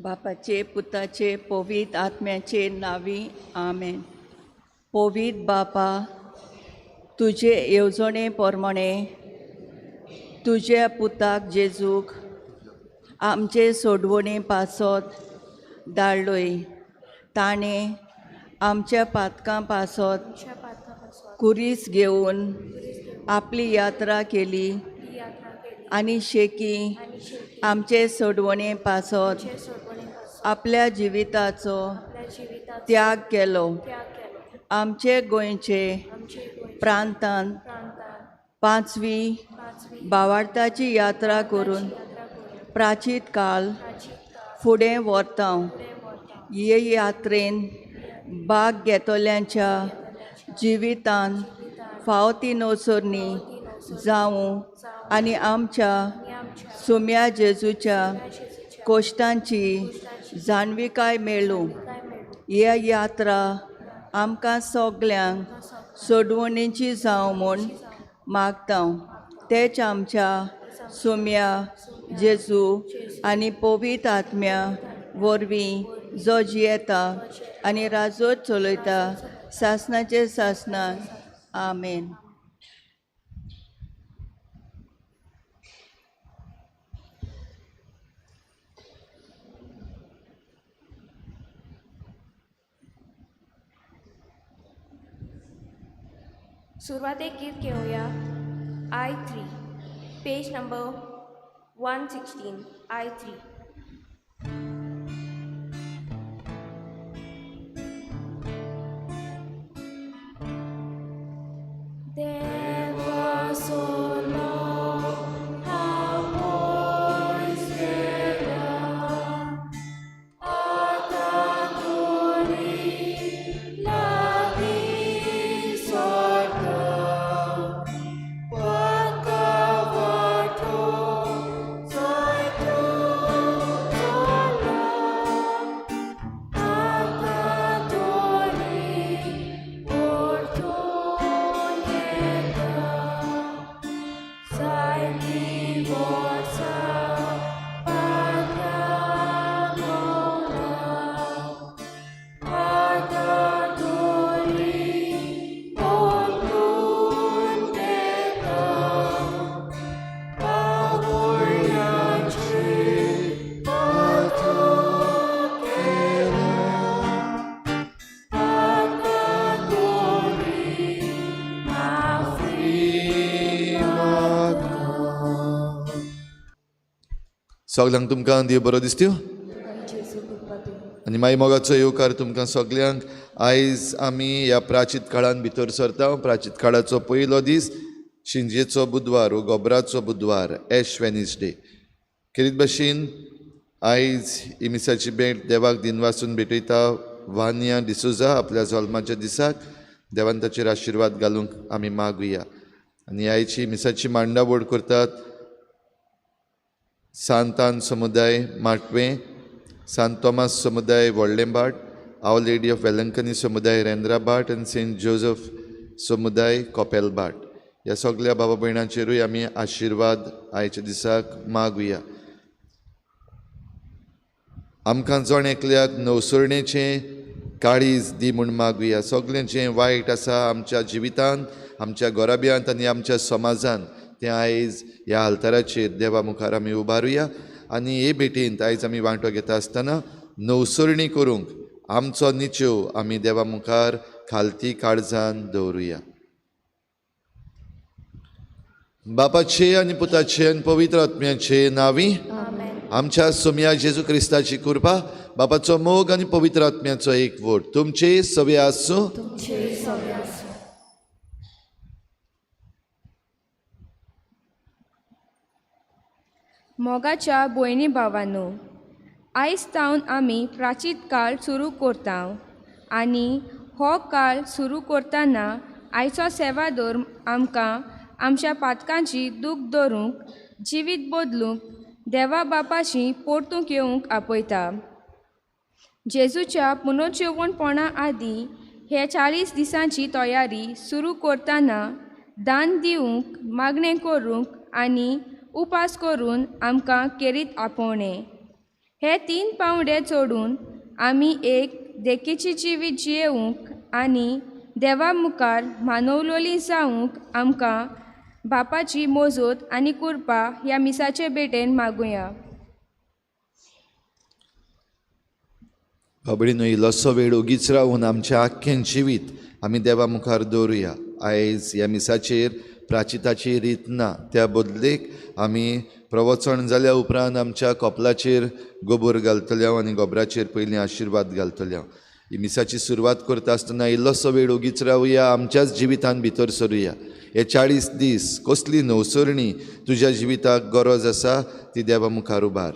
बापाचे पुताचे पवित्र आत्म्याचे नावी आमेन. पवित्र बापा, तुजे येवजणे प्रमाणे तुज्या पुताक जेजूक आमचे सोडवणे पासत धाडलोय. ताणें आमच्या पातकां पासत कुरीस घेवन आपली यात्रा केली आनी शेकी आमचे सोडवणे पासत आपल्या जिविताचो त्याग केलो. आमचे गोंयचे प्रांतान पांचवी भावार्थाची यात्रा करून प्राचीत काल फुडें व्हरता. हे यात्रेन भाग घेतल्यांच्या जिवितान फावो ती नवसरणी जावं आनी आमच्या सुम्या जेजूच्या कोश्टांची जाणविकाय मेळूं. ही यात्रा आमकां सगल्यांक सोडवणेची जावं म्हूण मागता. तेच आमच्या सुम्या जेजू आनी पवित्र आत्म्या वरवीं जो जियेता आनी राजवट चलयता सासनाचे सासनाक. आमेन. सुरवातेक गीत घेवया I3, page number 116, I3. There was so long how boys सगल्यांक तुमकां देव बरो दिसत्यो आनी माई मोगाचो येवकार तुमकां सगल्यांक. आयज आमी ह्या प्राचीत काळान भितर सरता. प्राचीत काळाचो पयलो दीस शिंजेचो बुधवार वो गोबराचो बुधवार, एश वेनिसडे. खेरीत भाशेन आयज ही मिसाची भेट देवाक दिनवासून भेटयता वानिया डिसोजा आपल्या जल्माच्या दिसाक. देवान ताचेर आशिर्वाद घालूंक आमी मागुया. आनी आयची मिसाची मांडावळ करतात सांतान समुदाय माटवें, सांत तोमास समुदाय व्हडलेंभाट, our lady of Velankanni समुदाय रेंद्राभाट आनी सेंट जोजफ समुदाय कोपेलभाट. ह्या सगल्या बाबा भयणांचेरूय आमी आशिर्वाद आयच्या दिसाक मागुया. आमकां जण एकल्याक नवसरणेचें काळीज दी म्हूण मागुया. सगळें जें वायट आसा आमच्या जिवितांत, आमच्या घराब्यांत आनी आमच्या समाजांत तें आयज ह्या आल्ताराचेर देवा मुखार आमी उबारुया. आनी हे भेटींत आयज आमी वांटो घेता आसतना नवसरणी करूंक आमचो निचेव आमी देवा मुखार खालती काळजान दवरुया. बापाचे आनी पुताचे आनी पवित्र आत्म्याचे नांवी आमच्या सोमया जेजू क्रिस्ताची कृपा, बापाचो मोग आनी पवित्र आत्म्याचो एकवट तुमचे सवे आसूं. मोगाच्या भयणी भावांनो, आयज सावन आमी प्राचीत काळ सुरू करता आनी हो काळ सुरू करतना आयचो सेवाधर्म आमकां आमच्या पातकांची दूख धरूंक, जिवीत बदलूंक, देवा बापाशी परतूंक येवंक आपयता. जेजूच्या पुनर्जिवणपणा आदीं हे 40 दिसांची तयारी सुरू करतना दान दिवंक, मागणें करूंक आनी उपास करून आमकां केरीत आपोवणें. हे तीन पांवडे चडून आमी एक देखीची जिवीत जियेवंक आनी देवा मुखार मानवलोली जावंक आमकां बापाची मोजूत आनी कृपा ह्या मिसाचे भेटेन मागुया. बाबडीनो इल्लोसो वेळ ओगीच रावून आमचें आख्खें जिवीत आमी देवा मुखार दवरुया. आयज ह्या मिसाचेर प्राचिताची रीत ना, त्या बदलेक आमी प्रवचन जाल्या उपरांत आमच्या कपलाचेर गोबोर घालतले आनी गोबराचेर पयलीं आशिर्वाद घालतले. ही मिसाची सुरवात करता आसतना इल्लोसो वेळ ओगीच रावया, आमच्याच जिवितान भितर सरुया. हे 40 दीस कसली नवसरणी तुज्या जिविताक गरज आसा ती देवा मुखार उबार.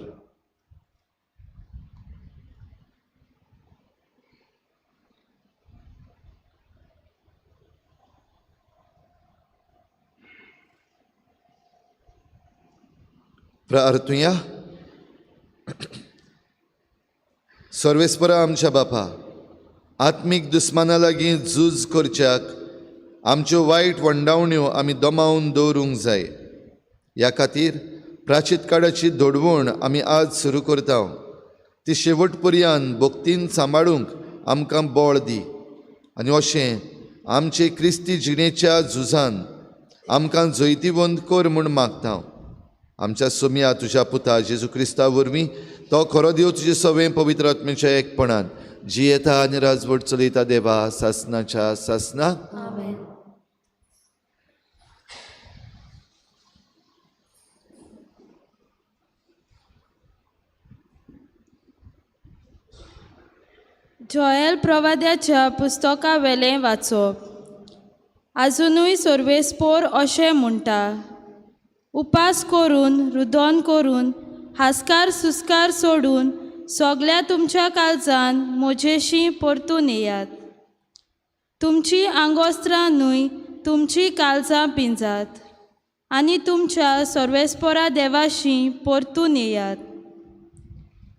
प्रार्थुया. सर्वेस्परा आमच्या बापा, आत्मीक दुस्माना लागीं झूज करच्याक आमच्यो वायट वंडावण्यो आमी दमावन दवरूंक जाय. ह्या खातीर प्राचीत काळाची धोडवण आमी आज सुरू करता. ती शेवट पर्यंत भक्तीन सांबाळूंक आमकां बळ दी आनी अशें आमचे क्रिस्ती जिणेच्या झुजान आमकां जैतिवंत कर म्हूण मागता. आमच्या सोम्या तुज्या पुता जेजू क्रिस्ता वरवीं तो खरो देव तुजे सवें पवित्र आत्म्याच्या एकपणान जियेता आनी राजवट चलयता देवा सासनाच्या सासना. जोएल प्रवाद्याच्या पुस्तकावेलें वाचप. आजुनूय सर्वेस्पोर अशें म्हणटा, उपास करून रुदन करून हास्कार सुस्कार सोडून सगल्या तुमच्या काळजान म्हजेशी परतून येयात. तुमची आंगोस्त्रां न्हय तुमची काळजां पिंजात आनी तुमच्या सर्वेस्पोरा देवाशी परतून येयात.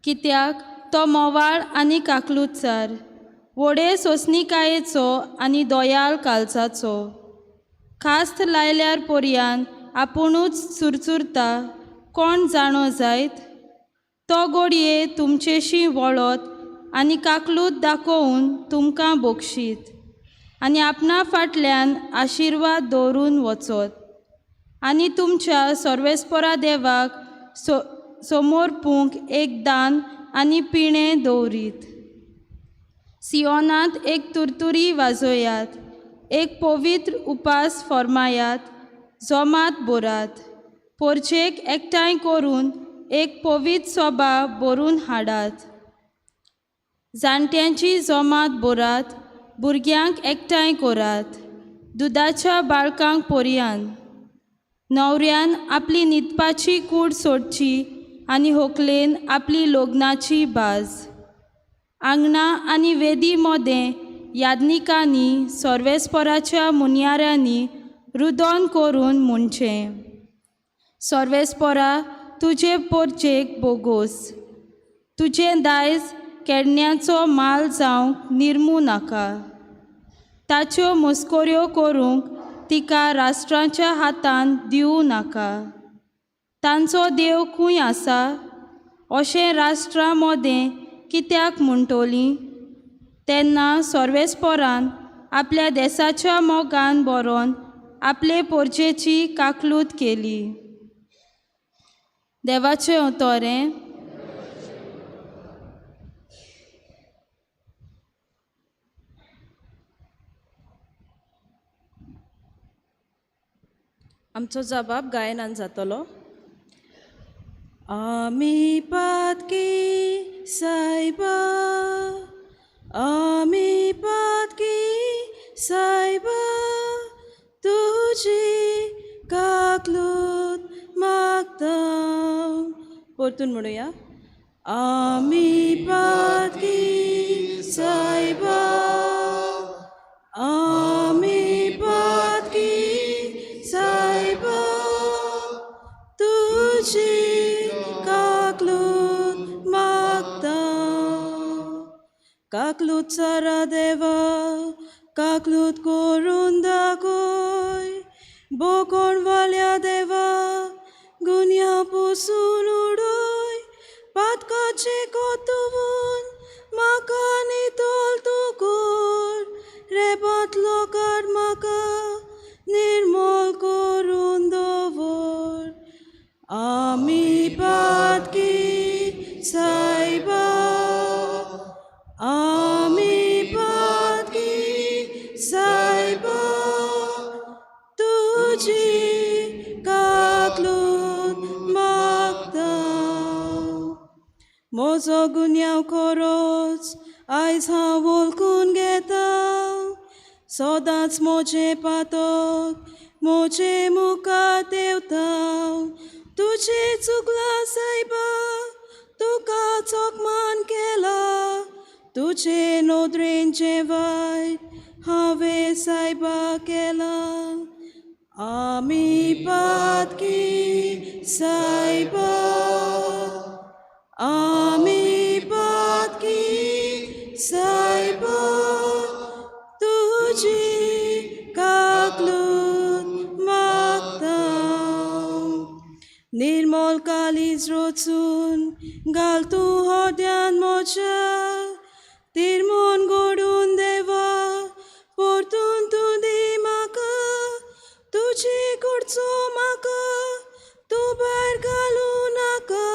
कित्याक तो मोवाळ आनी काकलुचार, व्हडे सोंसणिकायेचो आनी दयाळ काळजाचो. खास्त लायल्यार पर्यान आपुणूच चुरचुरता, कोण जाणो जायत? तो गोडये तुमचेशी वळत आनी काकलूत दाखोवन तुमकां बक्षीत आनी आपणा फाटल्यान आशिर्वाद दवरून वचत आनी तुमच्या सर्वेस्परा देवाक समर्पूंक एक दान आनी पिणें दवरीत. सियोनांत एक तुरतुरी वाजयात, एक पवित्र उपास फर्मायात, जमात भरात, पोरचेक एकठांय करून एक पवित्र सभा भरून हाडात. जाणट्यांची जमात भरात, भुरग्यांक एकठांय करात, दुदाच्या बाळकांक पर्यान. न्हवऱ्यान आपली न्हिदपाची कूड सोडची आनी होकलेन आपली लग्नाची बाज. आंगणां आनी वेदी मदें याज्ञिकांनी सर्वेस्पराच्या मुन्याऱ्यांनी रुदन करून म्हणचें, सर्वेस्परा तुजे पोरचेक बोगोस, तुजें दायज केडण्याचो माल जावंक निर्मू नाका. ताच्यो मस्कऱ्यो करूंक तिका राष्ट्रांच्या हातान दिवं नाका. तांचो देव खंय आसा अशें राष्ट्रां मदें कित्याक म्हणटलीं? तेन्ना सर्वेस्परान आपल्या देसाच्या मोगान बरोवन आपले पोरचेची काकलूत केली. देवाचें उतोरें. आमचो जबाब गायनान जातलो. आमी पातकी सायबा, आमी पातकी सायबा, तुजी काकलूत मागता. परतून म्हणुया. आमी पातकी सायबा, आमी पातकी सायबा, तुजी काकलूत मागता. काकलूत सारा देवा, काकलूत करून दाखय, बोकोण वाल्या देवा, गुन्या पुसून उडय, पातकां पातकाचे कोतवून म्हाका नितळ तूं कर, रेबांतलो काड म्हाका निर्मळ करून दवर. आमी पातकी सायबा, आमी पातकी सायबा, तुजी काकलूत मागता. म्हजो गुन्यांव खरोच आयज हांव वळखून घेता, सदांच म्हजें पातक म्हजे मुखार देंवता. तुजें चुकलां सायबा, तुका चोकमान केला, तुजे नदरेन जें वायट हांवें सायबा केलां. आमी पातकी सायबा, आमी पातकी सायबा, तुजी काकलूत मागता. निर्मळ काळीज रचून घाल तूं हड्यान म्हज्या, तिरमोन घडून देवा परतून तूं दी म्हाका, तुजे कडचो म्हाका तूं भायर घालूं नाका,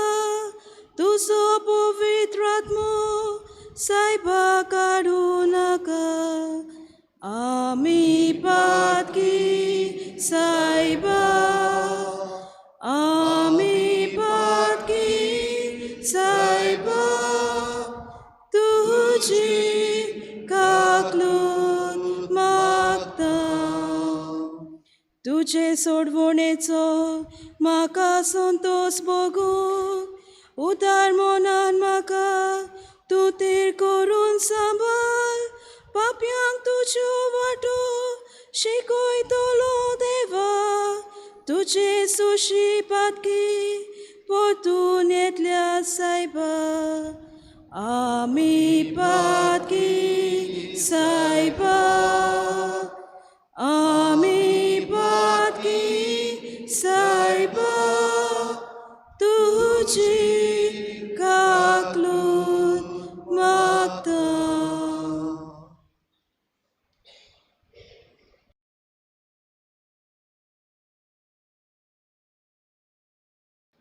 तुजो पवित्र आत्मो सायबा काडूं नाका. आमी पातकी सायबा, आमी पातकी सायबा, तुजी काकलूत मागता. तुजे सोडवणेचो म्हाका संतोस भोगूंक, उदार मनान म्हाका तूं तीर करून सांबाळ, पापयांक तुज्यो वाटो शिकयतलो देवा, तुजे सुशी पातकी परतून येतल्या सायबा. आमी पातकी सायबा, आमी पातकी सायबा, तुजी काकलूत मागता.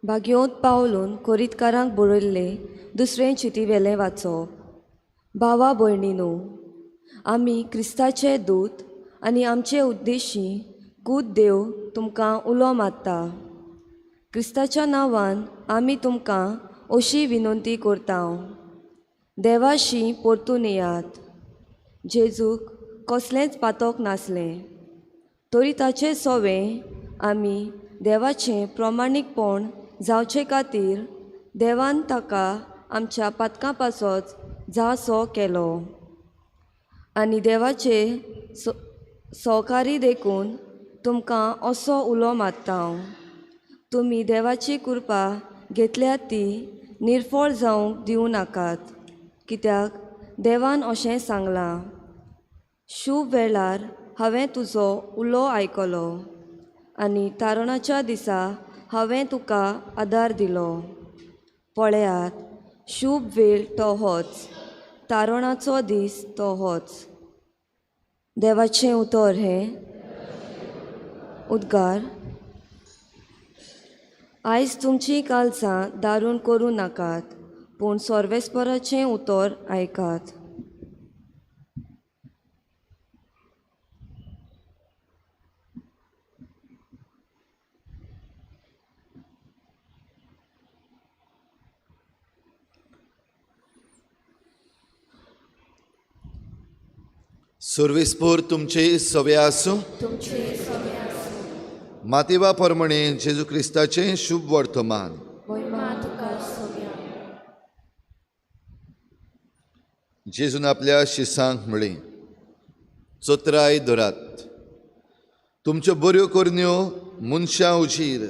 भाग्योत पावलून कोरीतकारांक बरयल्लें दुसरें चितीवेलें वाचप. भावा भयणीनो, आमी क्रिस्ताचे दूत आनी आमचे उद्देशी कूद देव तुमकां उलो मारता. क्रिस्ताच्या नांवान आमी तुमकां अशी विनंती करता, देवाशी परतून येयात. जेजूक कसलेंच पातक नासलें तरी ताचें सोवें आमी देवाचें प्रमाणीकपण जावचे खातीर देवान ताका आमच्या पातकां पासत जासो केलो आनी देवाचे सहकारी देखून तुमकां असो उलो मारता. तुमी देवाची कृपा घेतल्या ती निर्फळ जावंक दिवं नाकात, कित्याक देवान अशें सांगलां, शुभ वेळार हांवें तुजो उलो आयकलो आनी तारणाच्या दिसा हांवें तुका आदार दिलो. पळयात, शुभ वेळ तो होच, तारणाचो दीस तो होच. देवाचें उतर हें उद्गार. आयज तुमचीं कालसां दारून करूं नाकात, पूण सर्वेस्पराचें उतर आयकात. सर्वेस्पोर तुमचे सवे आसूं. मातेवा परमणे जेजू क्रिस्ताचें शुभ वर्तमान. जेजून आपल्या शिसांक म्हळें, चोत्राय धरात, तुमच्यो बऱ्यो करण्यो मनशां उजीर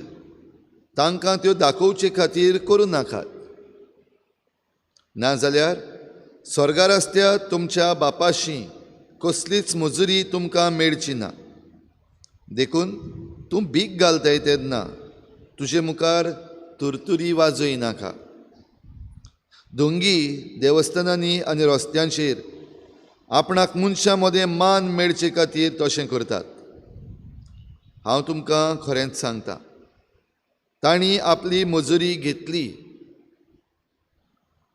तांकां त्यो दाखोवचे खातीर करूं नाकात, नाजाल्यार स्वर्गार आसत्या तुमच्या बापाशी कसलीच मजुरी तुमकां मेळची ना. देखून तूं भीक घालताय तेन्ना तुजे मुखार तुरतुरी वाजय नाका, दोंगी देवस्थानांनी आनी रस्त्यांचेर आपणाक मनशां मदें मान मेळचे खातीर तशें करतात. हांव तुमकां खरेंच सांगता, तांणी आपली मजुरी घेतली.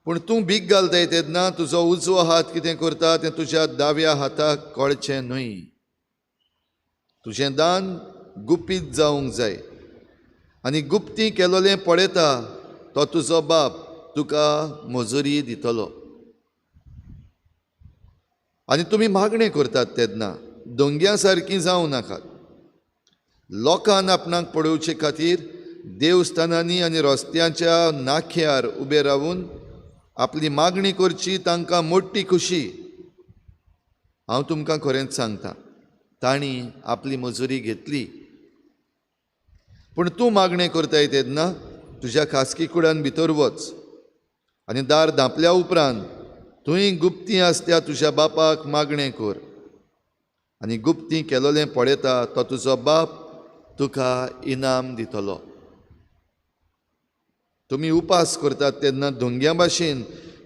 पूण तूं भीक घालताय तेन्ना तुजो उजवो हात कितें करता तें तुज्या दाव्या हाताक कळचें न्हय. तुजें दान गुपीत जावंक जाय आनी गुप्ती केलोलें पळयता तो तुजो बाप तुका मजुरी दितलो. आनी तुमी मागणें करतात तेन्ना दोंग्या सारकीं जावं नाकात. लोकान आपणाक पळोवचे खातीर देवस्थानांनी आनी रस्त्यांच्या नाख्यार उबे रावून आपली मागणी करची तांकां मोटी खुशी. हांव तुमकां खरेंच सांगता, तांणी आपली मजुरी घेतली. पूण तूं मागणें करताय तेन्ना तुज्या खासगी कुडान भितर वच आनी दार धांपल्या उपरांत तुंय गुप्ती आसत्या तुज्या बापाक मागणें कर आनी गुप्ती केलोलें पळयता तो तुजो बाप तुका इनाम दितलो. तुमी उपास करतात तेन्ना धोंग्या भाशेन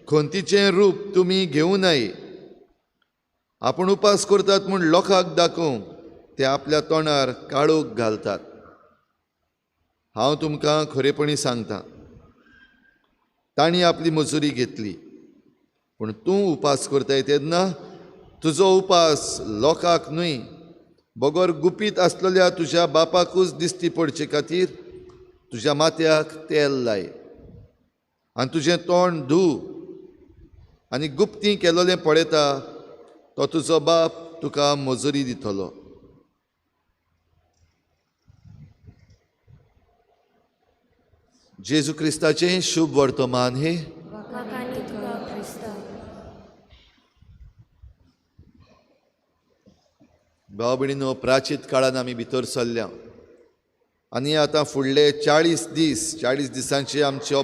खंतीचें रूप तुमी घेवं नये. आपूण उपास करतात म्हूण लोकांक दाखोवंक ते आपल्या तोंडार काळोख घालतात. हांव तुमकां खरेपणी सांगता, तांणी आपली मजुरी घेतली. पूण तूं उपास करताय तेन्ना तुजो उपास लोकांक न्हय बगर गुपीत आसलेल्या तुज्या बापाकूच दिश्टी पडचे खातीर तुज्या माथ्याक तेल लाय आनी तुजें तोंड धू आनी गुप्ती केलोलें पळयता तो तुजो बाप तुका मजुरी दितलो. जेजू क्रिस्ताचें शुभ वर्तमान हे. भाव भयणीनो, प्राचीत काळान आमी भितर सरल्या आनी आतां फुडले 40 दीस, 40 दिसांचे आमचो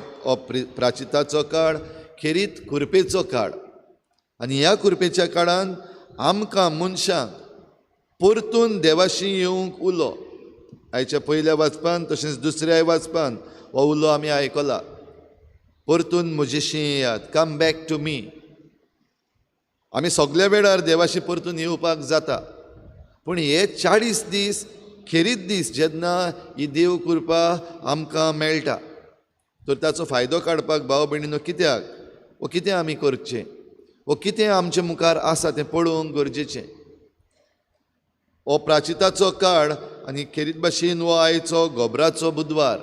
प्राचिताचो काळ, खेरीत कुरपेचो काळ. आनी ह्या कुरपेच्या काळान आमकां मनशांक परतून देवाशी येवंक उलो. आयच्या पयल्या वाचपान तशेंच दुसऱ्याय वाचपान हो उलो आमी आयकला, परतून म्हजेशी येयात, कम बॅक टू मी. आमी सगल्या वेळार देवाशी परतून येवपाक जाता, पूण हे 40 दीस खेरीत दीस जेन्ना ही देव कृपा आमकां मेळटा तर ताचो फायदो काडपाक भाव भयणीनो कित्याक वो कितें आमी करचें, वो कितें आमचे मुखार आसा तें पळोवंक गरजेचें. हो प्राचिताचो काळ आनी खेरीत भाशेन हो आयचो गोबराचो बुधवार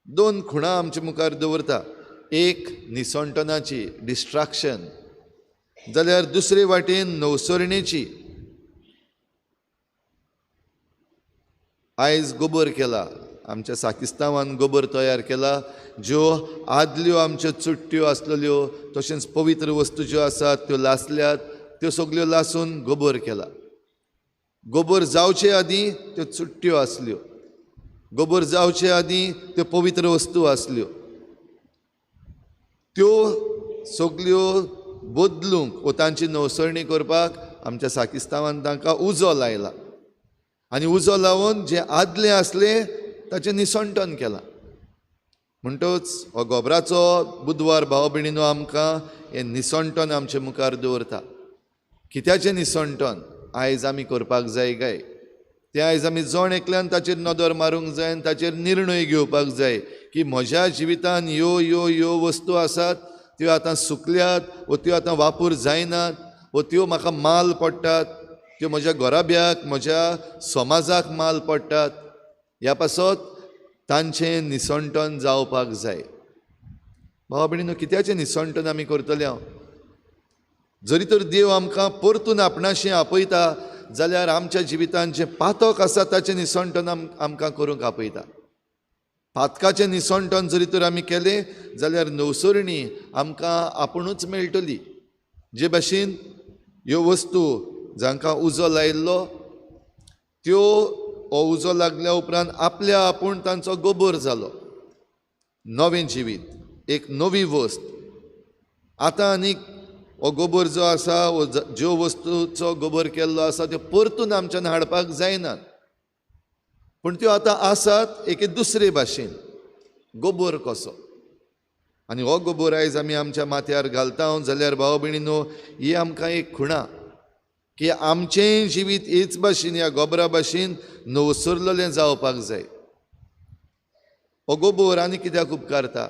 दोन खुणां आमचे मुखार दवरता. एक निसणटनाची डिस्ट्राक्शन, जाल्यार दुसरे वाटेन नवसरणेची. आयज गोबर केला, आमच्या साकिस्तांवान गोबर तयार केला. ज्यो आदल्यो आमच्यो चुट्ट्यो आसलेल्यो तशेंच पवित्र वस्तू ज्यो आसात त्यो लासल्यात, त्यो सगल्यो लासून गोबर केला. गोबर जावचे आदीं त्यो चुट्ट्यो आसल्यो, गोबर जावचे आदीं त्यो पवित्र वस्तू आसल्यो. त्यो सगल्यो बदलूंक वो तांची नवसरणी करपाक आमच्या साकिस्तांवान तांकां उजो लायला आनी उजो लावन जें आदलें आसलें ताचें निसणटन केलां. म्हणटच हो गोबराचो बुधवार भाव भयणीनो आमकां हें निसणटन आमचे मुखार दवरता. कित्याचें निसणटन आयज आमी करपाक जाय काय तें आयज आमी जण एकल्यान ताचेर नदर मारूंक जाय आनी ताचेर निर्णय घेवपाक जाय की म्हज्या जिवितान ह्यो ह्यो ह्यो वस्तू आसात त्यो आतां सुकल्यात वो त्यो आतां वापर जायनात वो त्यो म्हाका माल पडटात, त्यो म्हज्या घराब्याक म्हज्या समाजाक माल पडटात. ह्या पासत तांचें निसणटन जावपाक जाय. भावा भयणीनो, कित्याचें निसणटन आमी करतले? हांव जरी तर देव आमकां परतून आपणाशी आपयता जाल्यार आमच्या जिवितांत जें पातक आसा ताचें निसणटन आमकां करूंक आपयता. पातकाचें निसणटन जरी तर आमी केलें जाल्यार नवसरणी आमकां आपुणूच मेळटली. जे भाशेन ह्यो वस्तू जांकां उजो लायिल्लो त्यो हो उजो लागल्या उपरांत आपल्या आपूण तांचो गोबर जालो. नवें जिवीत, एक नवी वस्त. आतां आनीक हो गोबर जो आसा वो ज्यो वस्तूचो गोबर केल्लो आसा त्यो परतून आमच्यान हाडपाक जायनात, पूण त्यो आतां आसात एके दुसरे भाशेन गोबर कसो. आनी हो गोबोर आयज आमी आमच्या माथ्यार घालता जाल्यार भाव भयणीनो, ही आमकां एक खुणा की आमचें जिवीत हेच भाशेन, ह्या गोबरा भाशेन नवसरलेलें जावपाक जाय. हो गोबोर आनी कित्याक उपकारता?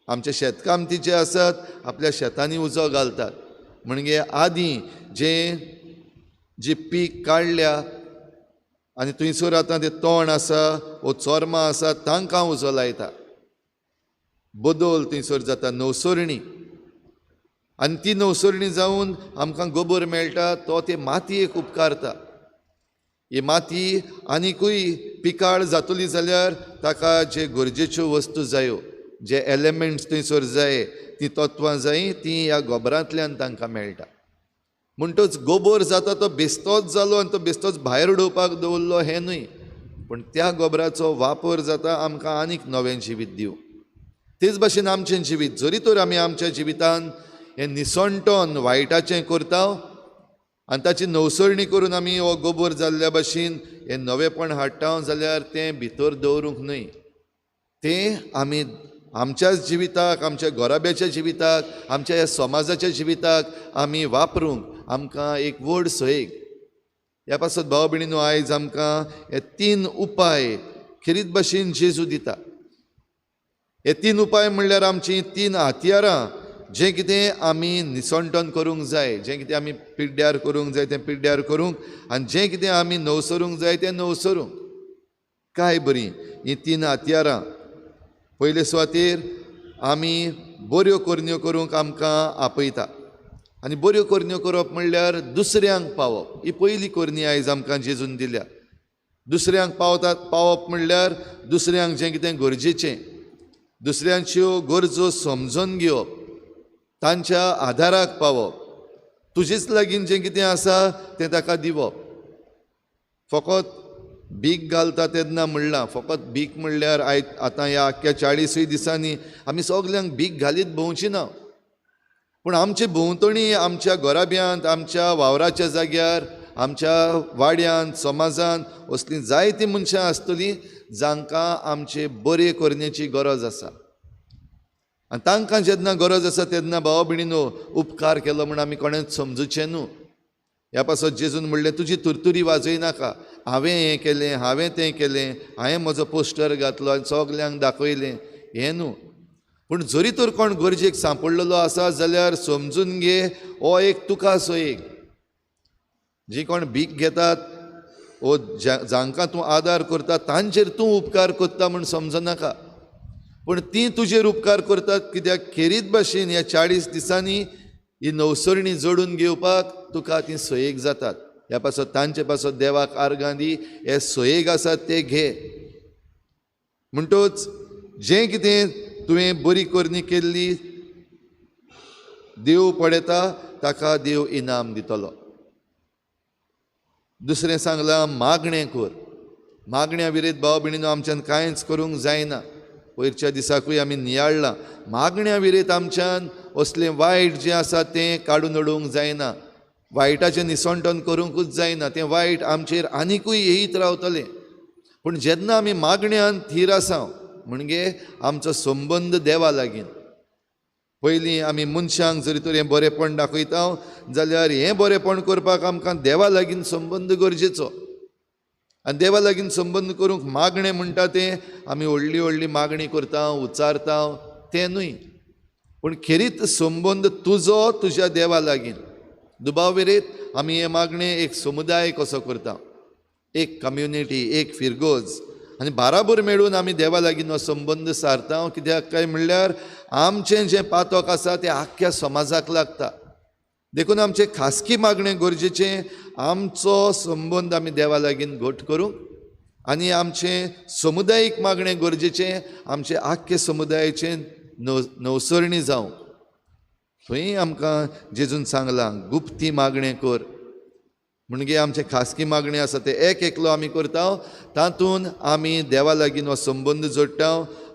आमचे शेतकामती जे आसात आपल्या शेतांनी उजो घालतात, म्हणजे आदीं जें जी पीक काडल्या आनी थंयसर आतां तें तण आसा वो चोरमां आसा तांकां उजो लायता, बदल थंयसर जाता, नवसरणी. आनी ती नवसरणी जावन आमकां गोबोर मेळटा, तो ते मातयेक उपकारता. ही माती आनिकूय पिकाळ जातली जाल्यार ताका जे गरजेच्यो वस्तू जायो, जे एलिमेंट्स थंयसर जाय, तीं तत्वां जाय, तीं ह्या गोबरांतल्यान तांकां मेळटा. म्हणटच गोबोर जाता तो बेस्तोच जालो आनी तो बेस्तोच भायर उडोवपाक दवरलो हें न्हय, पूण त्या गोबराचो वापर जाता आमकां आनीक नवें जिवीत दिवं. तेच भाशेन आमचें जिवीत, जरी तर आमी आमच्या जिवितान हें निसणटोन वायटाचें करता आनी ताची नवसरणी करून आमी हो गोबोर जाल्ल्या भाशेन हें नवेंपण हाडटा जाल्यार तें भितर दवरूंक न्हय, तें आमी आमच्याच जिविताक, आमच्या घराब्याच्या जिविताक, आमच्या ह्या समाजाच्या जिविताक आमी वापरूंक आमकां एक व्हड सयेग. ह्या पासत भाव भयणीनो, आयज आमकां हे तीन उपाय खेरीत भाशेन जेजू दिता. हे तीन उपाय म्हणल्यार आमचीं तीन हत्यारां, जें कितें आमी निसणटन करूंक जाय, जें कितें आमी पिड्ड्यार करूंक जाय तें पिड्ड्यार करूंक, आनी जें कितें आमी नवसरूंक जाय तें नवसरूंक. काय बरीं हीं तीन हत्यारां. पयले सुवातेर आमी बऱ्यो करण्यो करूंक आमकां आपयता, आनी बऱ्यो करण्यो करप म्हणल्यार दुसऱ्यांक पावप. ही पयली करणी आयज आमकां जेजून दिल्या. दुसऱ्यांक पावतात, पावप म्हणल्यार दुसऱ्यांक जें कितें गरजेचें, दुसऱ्यांच्यो गरजो समजून घेवप, तांच्या आदाराक पावप, तुजेच लागीं जें कितें आसा तें ताका दिवप. फकत भीक घालता तेन्ना म्हणलां, फकत भीक म्हणल्यार आयज आतां ह्या आख्ख्या 40 दिसांनी आमी सगल्यांक भीक घालीत भोंवची ना, पूण आमचे भोंवतणी, आमच्या घराब्यांत, आमच्या वावराच्या जाग्यार, आमच्या वाड्यांत, समाजांत असलीं जायतीं मनशां आसतलीं जांकां आमचे बरे करण्याची गरज आसा. आनी तांकां जेन्ना गरज आसा तेन्ना भाव भयणीनो, उपकार केलो म्हूण आमी कोणेंच समजुचें न्हू. ह्या पासत जेजून म्हणलें, तुजी तुरतुरी वाजयनाका, हांवें हें केलें, हांवें तें केलें, हांवें म्हजो पोस्टर घातलो आनी सगल्यांक दाखयलें, हें न्हू. पूण जरी तर कोण गरजेक सांपडलेलो आसा जाल्यार समजून घे, हो एक तुका सोयेक. जी कोण भीक घेतात वो जांकां तूं आदार करता तांचेर तूं उपकार करता म्हूण समजनाका, पूण तीं तुजेर उपकार करतात कित्याक खेरीत भाशेन ह्या 40 दिसांनी ही नवसरणी जोडून घेवपाक तुका ती सोयेक जातात. ह्या पासत तांचे पासत देवाक आर्गां दी, हे सोयेक आसात ते घे. म्हणटच जें कितें तुवें बरी करणी केल्ली देव पळयता, ताका देव इनाम दितलो. दुसरें सांगलां, मागणें कर. मागण्या विरेत भाव भयणीनो आमच्यान कांयच करूंक जायना. पयरच्या दिसाकूय आमी नियाळ्ळां, मागण्या विरेत आमच्यान असलें वायट जें आसा तें काडून उडोवंक जायना, वायटाचें निसणटन करूंकूच जायना, तें वायट आमचेर आनिकूय येयत रावतलें. पूण जेन्ना आमी मागण्यान थीर आसा म्हणजे आमचो संबंद देवा लागीं. पयलीं आमी मनशांक जरी तर हें बरेंपण दाखयता जाल्यार हें बरेंपण करपाक आमकां देवा लागीं संबंद गरजेचो. आनी देवा लागीं संबंद करूंक मागणें म्हणटा तें आमी व्हडली व्हडली मागणी करता, उच्चारता तें न्हय, पूण खेरीत संबंद तुजो तुज्या देवा लागीं. दुबाव विरेत आमी हें मागणें एक समुदाय कसो करता, एक कम्युनिटी, एक फिरगोज, आनी बाराबर मेळून आमी देवा लागीं हो संबंद सारता. कित्याक काय म्हणल्यार आमचें जें पातक आसा तें आख्ख्या समाजाक लागता. देखून आमचें खासगी मागणें गरजेचें, आमचो संबंद आमी देवा लागीं घट करूंक, आनी आमचें समुदायीक मागणें गरजेचें, आमचें आख्खे समुदायाचें नवसरणी जावंक. थंय आमकां जेजून सांगलां, गुप्ती मागणें कर. म्हणजे आमचें खासगी मागणें आसा तें एक एकलो आमी करता, तातूंत आमी देवा लागीं हो संबंद जोडटा,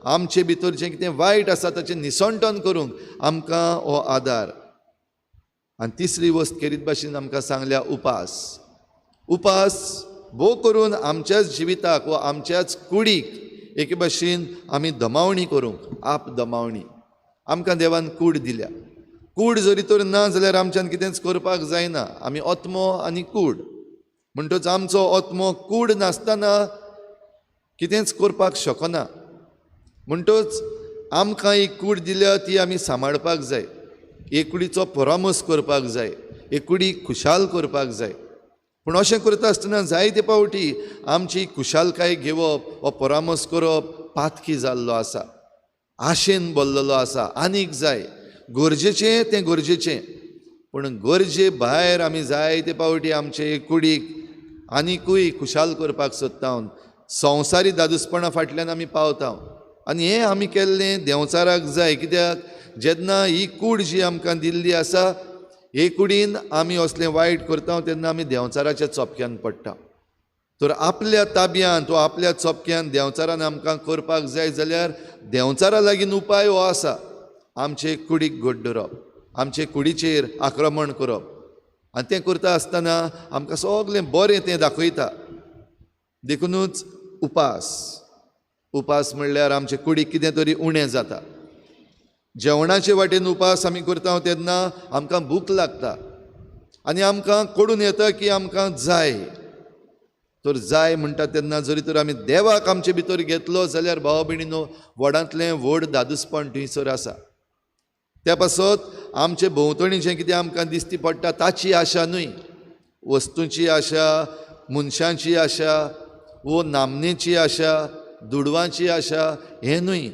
आमचे भितर जें कितें वायट आसा ताचें निसणटन करूंक आमकां हो आदार. आनी तिसरी वस्त खेरीत भाशेन आमकां सांगल्या, उपास. उपास भोव करून आमच्याच जिविताक वा आमच्याच कुडीक एके भाशेन आमी दमावणी करूंक, आप दमावणी. आमकां देवान कूड दिल्या. कूड जरी तर ना जाल्यार आमच्यान कितेंच करपाक जायना. आमी आत्मो आनी कूड, म्हणटच आमचो आत्मो कूड नासतना कितेंच करपाक शकना. म्हणटच आमकां एक कूड दिल्या ती आमी सांबाळपाक जाय, एक कुडीचो परामर्श करपाक जाय, एक कुडीक खुशाल करपाक जाय. पूण अशें करता आसतना जायते फावटी आमची खुशालकाय घेवप वा परामर्श करप पातकी जाल्लो आसा, आशेन भरलेलो आसा. आनीक जाय, गरजेचें तें गरजेचें, पूण गरजे भायर आमी जायते फावटी आमचे कुडीक आनिकूय खुशाल करपाक सोदता, संवसारी दादूसपणा फाटल्यान आमी पावता. आनी हें आमी केल्लें देंवचाराक जाय, कित्याक जेन्ना ही कूड जी आमकां दिल्ली आसा हे कुडीन आमी असलें वायट करता तेन्ना आमी देंवचाराच्या चोपक्यान पडटा. तर आपल्या ताब्यांत वा आपल्या चोपक्यान देंवचारान आमकां करपाक जाय जाल्यार देंवचारा लागीं उपाय हो आसा, आमचे कुडीक घट धरप, आमचे कुडीचेर आक्रमण करप. आनी तें करता आसतना आमकां सगळें बरें तें दाखयता. देखुनूच उपास, उपास म्हणल्यार आमचे कुडीक कितें तरी उणें जाता. जेवणाचे वाटेन उपास आमी करता तेन्ना आमकां भूक लागता आनी आमकां कडून येता की आमकां जाय. तर जाय म्हणटा तेन्ना जरी तर आमी देवाक आमचे भितर घेतलो जाल्यार भाव भयणीनो व्हडांतलें व्हड दादूसपण थंयसर आसा. त्या पासत आमचे भोंवतणी जें कितें आमकां दिसती पडटा ताची आशा न्हय, वस्तूंची आशा, मनशांची आशा वो नामनेची आशा, दुडवांची आशा हें न्हय,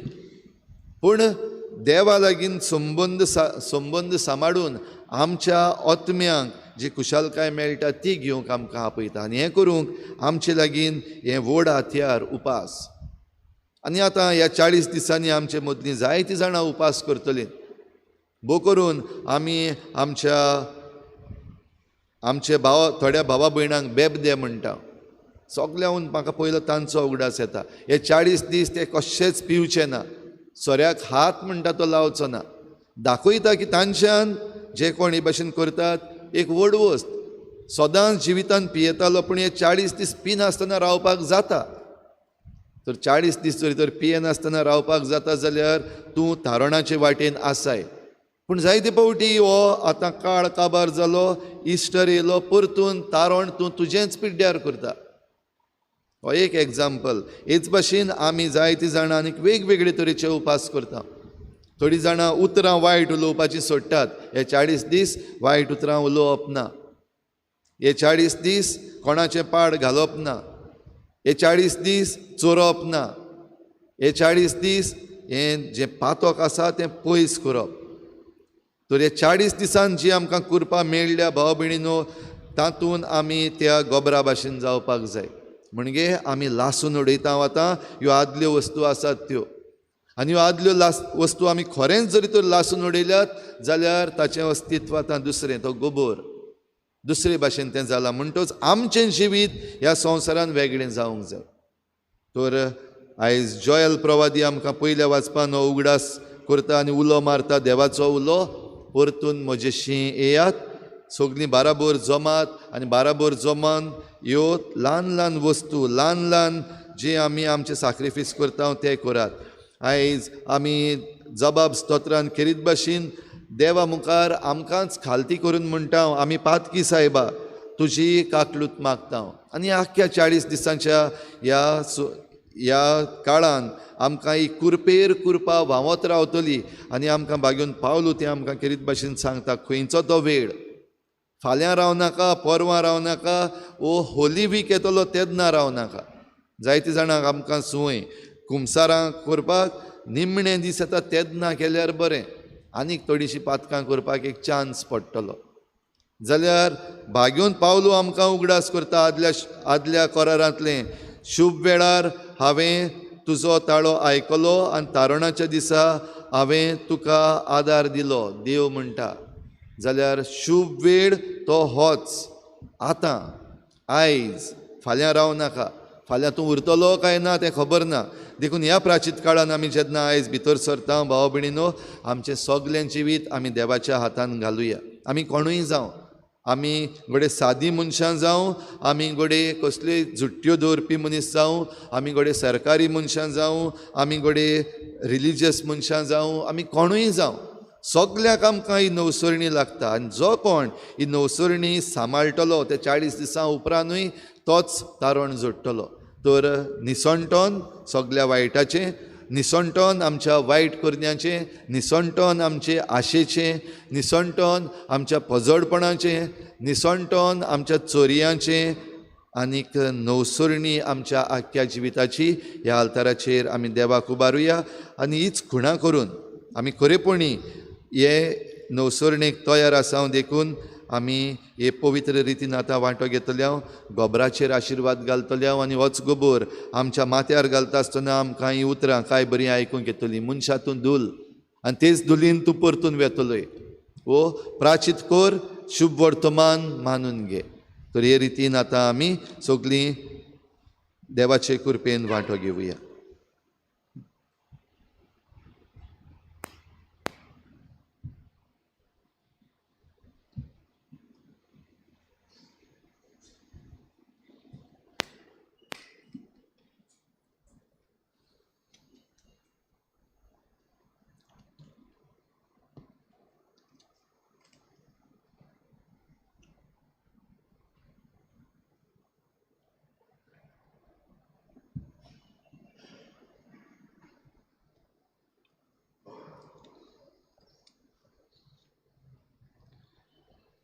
पूण देवा लागीं संबंद सांबाळून आमच्या आत्म्यांक जी खुशालकाय मेळटा ती घेवंक आमकां आपयता. आनी हें करूंक आमचे लागीं हें व्हड हत्यार उपास. आनी आतां ह्या 40 दिसांनी आमचे मदलीं जायतीं जाणां उपास करतलीं. भोव करून आमी आमच्या आमचे भाव थोड्या भावा भयणांक बेबदे म्हणटा. सगळ्याहून म्हाका पयलो तांचो उगडास येता. हे 40 दीस ते कशेंच पिवचे ना, सोऱ्याक हात म्हणटा तो लावचो ना. दाखयता की तांच्यान जे कोण हे भाशेन करतात एक व्हड वस्त सदांच जिवितान पियेतालो, पूण हे 40 दीस पिनासतना रावपाक जाता. तर 40 दीस जरी तर पियेनासतना रावपाक जाता जाल्यार तूं तारणाचे वाटेन आसाय. पूण जायते फावटी हो आतां काळ काबार जालो, इस्टर येयलो, परतून तारण तूं तुजेंच पिड्ड्यार करता. हो एक एग्जाम्पल. हेच भाशेन आमी जायतीं जाणां आनीक वेगवेगळे तरेचे उपास करता. थोडीं जाणां उतरां वायट उलोवपाचीं सोडटात. हे 40 दीस वायट उतरां उलोवप ना, हे 40 दीस कोणाचें पाड घालप ना, हे 40 दीस चोरप ना, हे 40 दीस हें जें पातक आसा तें पयस करप. तर हे 40 दिसान जी आमकां कृपा मेळ्ळ्या भाव भयणीनो, तातूंत आमी त्या गोबरा भाशेन जावपाक जाय. म्हणजे आमी लासून उडयता आतां ह्यो आदल्यो वस्तू आसात त्यो, आनी ह्यो आदल्यो वस्तू आमी खरेंच जरी तर लासून उडयल्यात जाल्यार ताचें अस्तित्व आतां दुसरें, तो गोबोर दुसरे भाशेन तें जालां. म्हणटच आमचें जिवीत ह्या संवसारान वेगळें जावंक जाय. तर आयज जॉयल प्रवादी आमकां पयल्या वाचपान हो उगडास करता आनी उलो मारता, देवाचो उलो, परतून म्हजेशी येयात, सगळीं बाराबर जमात आनी बाराबर जमान ह्यो ल्हान ल्हान वस्तू, ल्हान ल्हान जे आमी आमचे साक्रिफीस करता ते करात. आयज आमी जबाब स्तोत्रान खेरीत भाशेन देवा मुखार आमकांच खालती करून म्हणटा, आमी पातकी सायबा तुजी काकलूत मागता. आनी आख्ख्या 40 दिसांच्या ह्या काळान आमकां ही कुरपेर कुरपा व्हांवत रावतली. आनी आमकां बागेवन पावलो तें आमकां खेरीत भाशेन सांगता, खंयचो तो वेळ, फाल्यां रावनाका, परवां रावनाका, वो होली वीक येतलो तेन्ना रावनाका. जायते जाणांक आमकां संवय कुमसारां करपाक निमणे दीस येता तेन्ना केल्यार बरें, आनीक थोडीशीं पातकां करपाक एक चान्स पडटलो. जाल्यार भाग्योन पावलो आमकां उगडास करता आदल्या करारांतलें, शुभ वेळार हांवें तुजो ताळो आयकलो आनी तारणाच्या दिसा हांवें तुका आदार दिलो, देव म्हणटा. जाल्यार शुभ वेळ तो होच, आतां, आयज, फाल्यां रावनाका. फाल्यां तूं उरतलो काय ना तें खबर ना. देखून ह्या प्राचीत काळान आमी जेन्ना आयज भितर सरता भाव भयणीनो, आमचें सगळें जिवीत आमी देवाच्या हातान घालुया. आमी कोणूय जावं, आमी घडये सादी मनशां जावं, आमी घडये कसल्यो झुट्ट्यो दवरपी मनीस जावं, आमी घडये सरकारी मनशां जावं, आमी घडये रिलिजियस मनशां जावं, आमी कोणूय जावं, सगल्याक आमकां ही नवसरणी लागता. आनी जो कोण ही नवसरणी सांबाळटलो ते 40 दिसां उपरांतूय तोच तारण जोडटलो. तर निसणटोन सगल्या वायटाचें, निसणटोन आमच्या वायट करण्याचें, निसणटोन आमचे आशेचें, निसणटोन आमच्या पजडपणाचें, निसणटोन आमच्या चोरयांचें आनीक नवसरणी आमच्या आख्ख्या जिविताची ह्या आल्ताराचेर आमी देवाक उबारुया. आनी हीच खुणा करून आमी खरेपणी हे नवसरणेक तयार आसा देखून आमी हे पवित्र रितीन आतां वांटो घेतले हांव, गोबराचेर आशिर्वाद घालतले हांव. आनी होच गोबोर आमच्या माथ्यार घालता आसतना आमकां हीं उतरां कांय बरीं आयकूंक येतलीं. मनशा तूं धूल आनी तेच धुलीन तूं परतून वेतलोय. वो प्राचीत कर, शुभ वर्तमान मानून घे. तर हे रितीन आतां आमी सगळीं देवाचे कृपेन वांटो घेवया.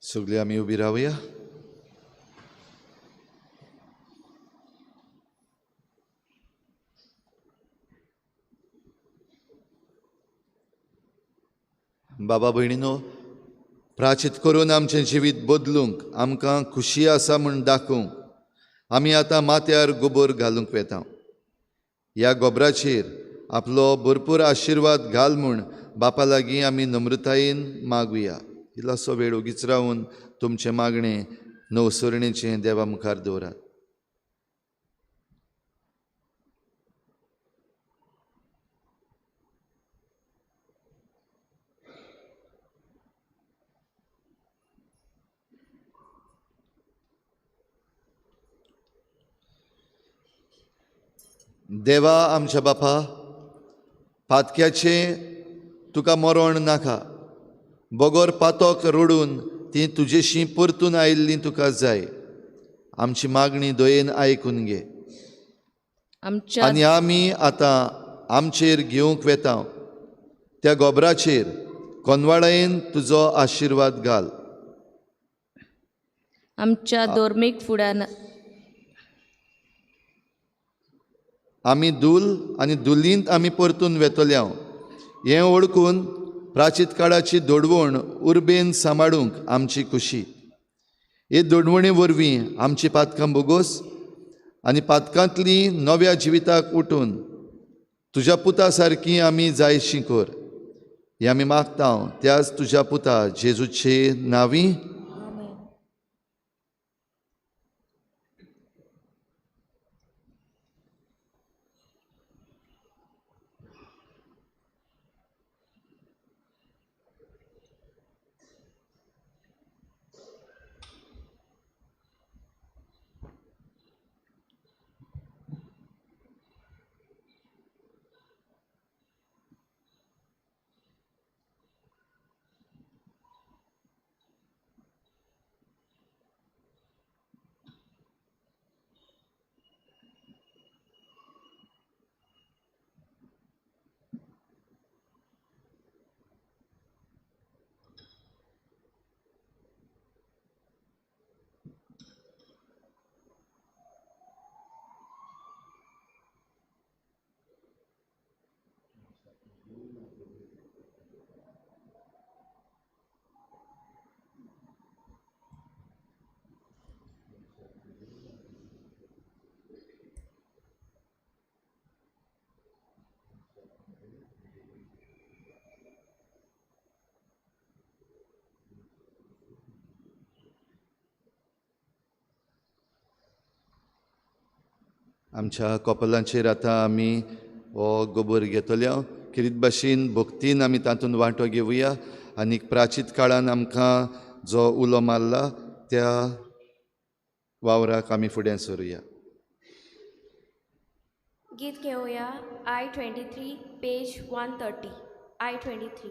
सगळीं आमी उबी रावया. बाबा भयणीनो, प्राचीत करून आमचें जिवीत बदलूंक आमकां खुशी आसा म्हूण दाखोवंक आमी आतां माथ्यार गोबोर घालूंक वेता. ह्या गोबराचेर आपलो भरपूर आशिर्वाद घाल म्हूण बापा लागीं आमी नम्रतायेन मागुया. इल्लोसो वेळ ओगीच रावन तुमचें मागणें नवसरणेचें देवा मुखार दवरात. देवा आमच्या बापा, पातक्याचें तुका मरण नाका, बगर पातक रडून ती तुजेशी परतून आयिल्ली तुका जाय. आमची मागणी दयेन आयकून घे. आनी आमी आतां आमचेर घेवंक वेता त्या गोबराचेर कोनवाळायेन तुजो आशिर्वाद घाल. आमच्या धर्मीक फुडान आमी धूल आनी धुलींत आमी परतून वेतले हांव हें वळखून प्राचीत काळाची दोडवण उर्बेन सांबाळूंक आमची खुशी. हे दोडवणे वरवीं आमची पातकां बोगोस आनी पातकांतली नव्या जिविताक उठून तुज्या पुता सारकी आमी जायशी कर. हें आमी मागता त्याच तुज्या पुता जेजूचे नांवी. आमच्या कपलांचेर आतां आमी हो गोबोर घेतल्या किरीत भाशेन भक्तीन आमी तातूंत वांटो घेवया. आनी प्राचीत काळान आमकां जो उलो मारला त्या वावराक आमी फुडें सरुया. गीत घेवया I 23 page 130 I 23.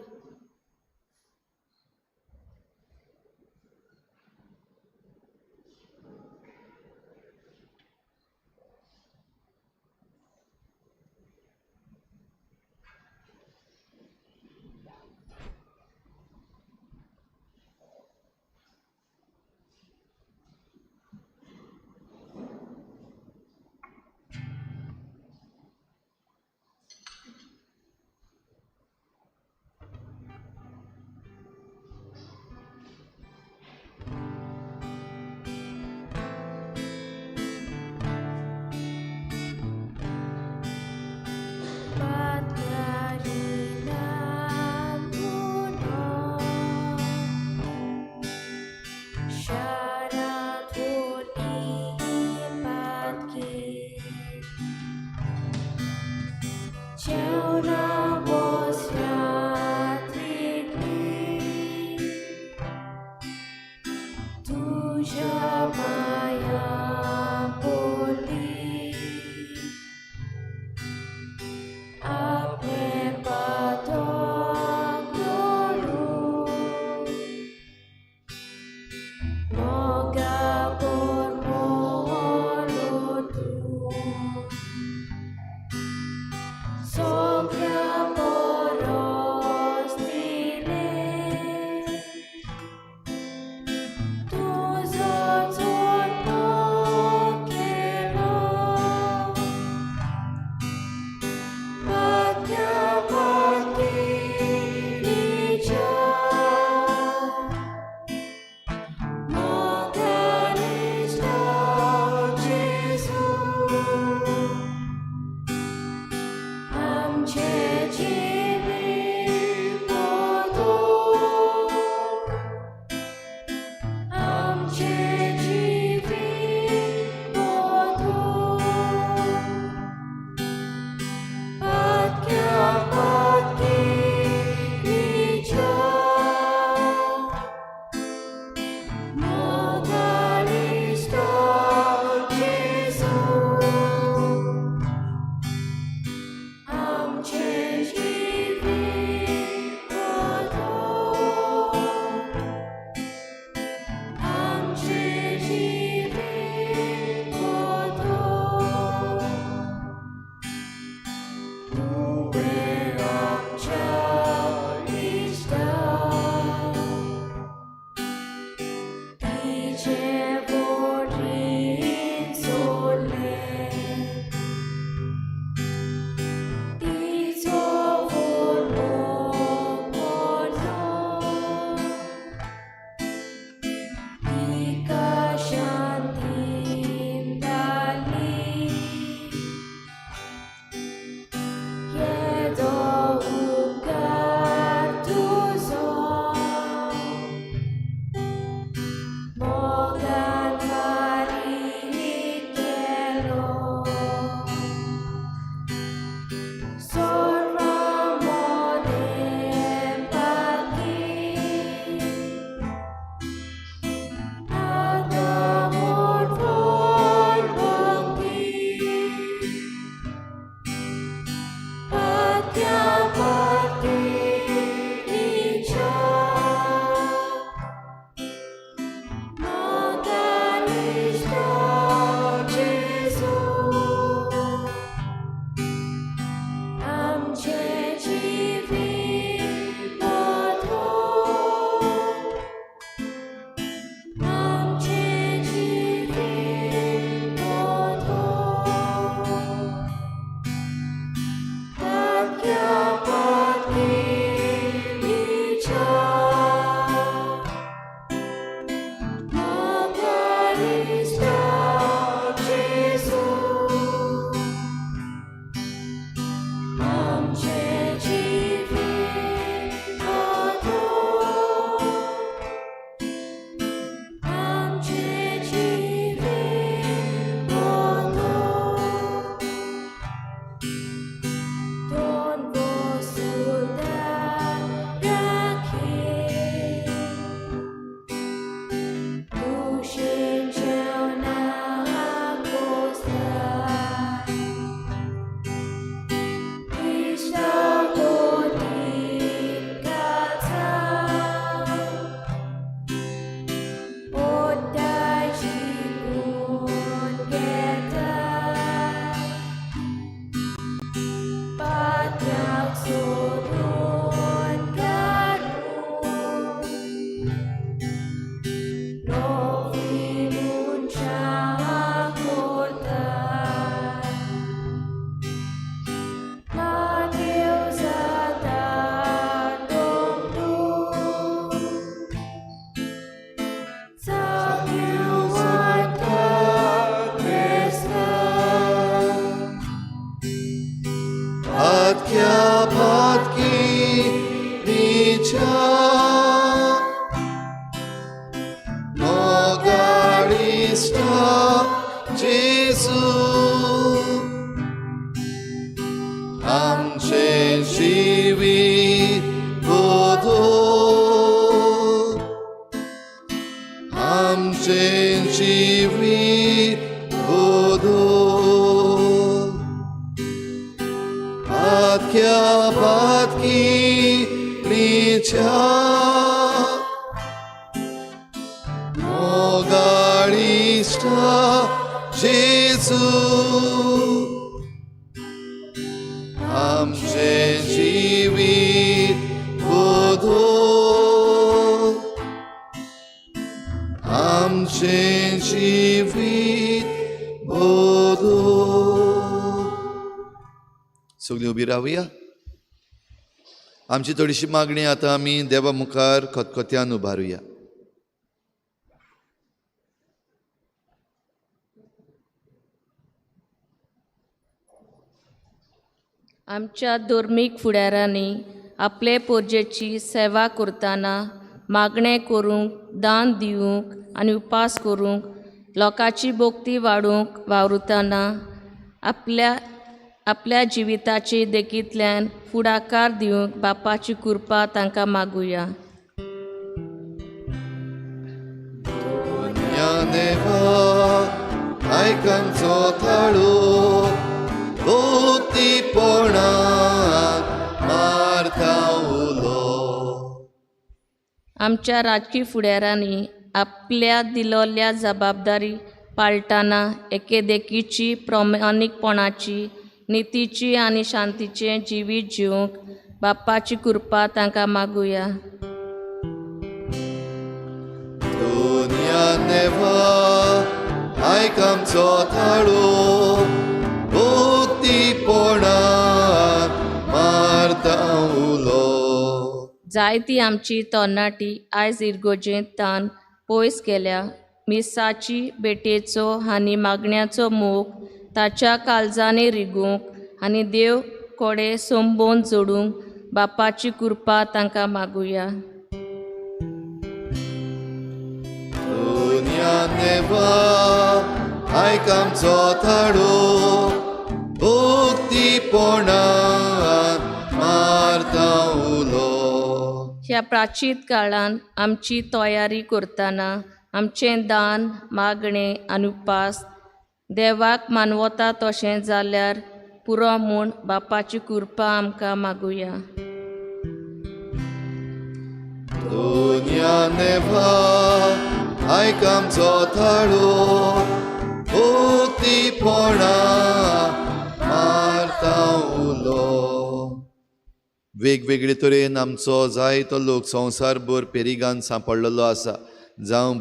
जेजू आमचें जिवीत बदल आमचें जिवीत बदल पातक्या पातकिणीच्या मोगाळिश्टा जेजू आमचें जिवीत बदल आमचें जिवीत बदल. सगळीं उबी रावया. आमची थोडीशी मागणी आतां आमी देवा मुखार खतखत्यान उबारुया. आमच्या धर्मीक फुडारांनी आपले पोरजेची सेवा करतना मागणें करूंक, दान दिवंक आनी उपास करूंक, लोकांची भक्ती वाडोवंक वावुरतना आपल्या आपल्या जिविताची देखींतल्यान फुडाकार दिवंक बापाची कृपा तांकां मागुया. देवा आयक आमचो ताळो भक्तीपणाक मारता उलो. आमच्या राजकी फुडारांनी आपल्या दिलोल्या जबाबदारी पाळटाना एके देखीची, प्रमाणीकपणाची, नितीची आनी शांतीचें जिवीत जिवंक बापाची कृपा तांकां मागुया. दुनिया देवा आयक आमचो ताळो भक्तीपणाक मारता उलो. जायती आमची तरणाटी आयज इगर्जेंत तान पयस गेल्या. मिसाची भेटेचो आनी मागण्याचो मोग ताच्या काळजांनी रिगूंक आनी देव कोडे संबोन जोडूंक बापाची कृपा तांकां मागुया. दुनिया देवा आयक आमचो ताळो भक्तीपणाक मारता उलो. ह्या प्राचीत काळान आमची तयारी करतना आमचें दान, मागणें आनी उपास देवाक मानवता तशें जाल्यार पुरो म्हूण बापाची कृपा आमकां मागुया. दुनिया देवा आयक आमचो ताळो भक्तीपणाक मारता उलो. वेगवेगळे तरेन आमचो जायतो लोक संवसारभर पेरिगान सांपडलेलो आसा. जावं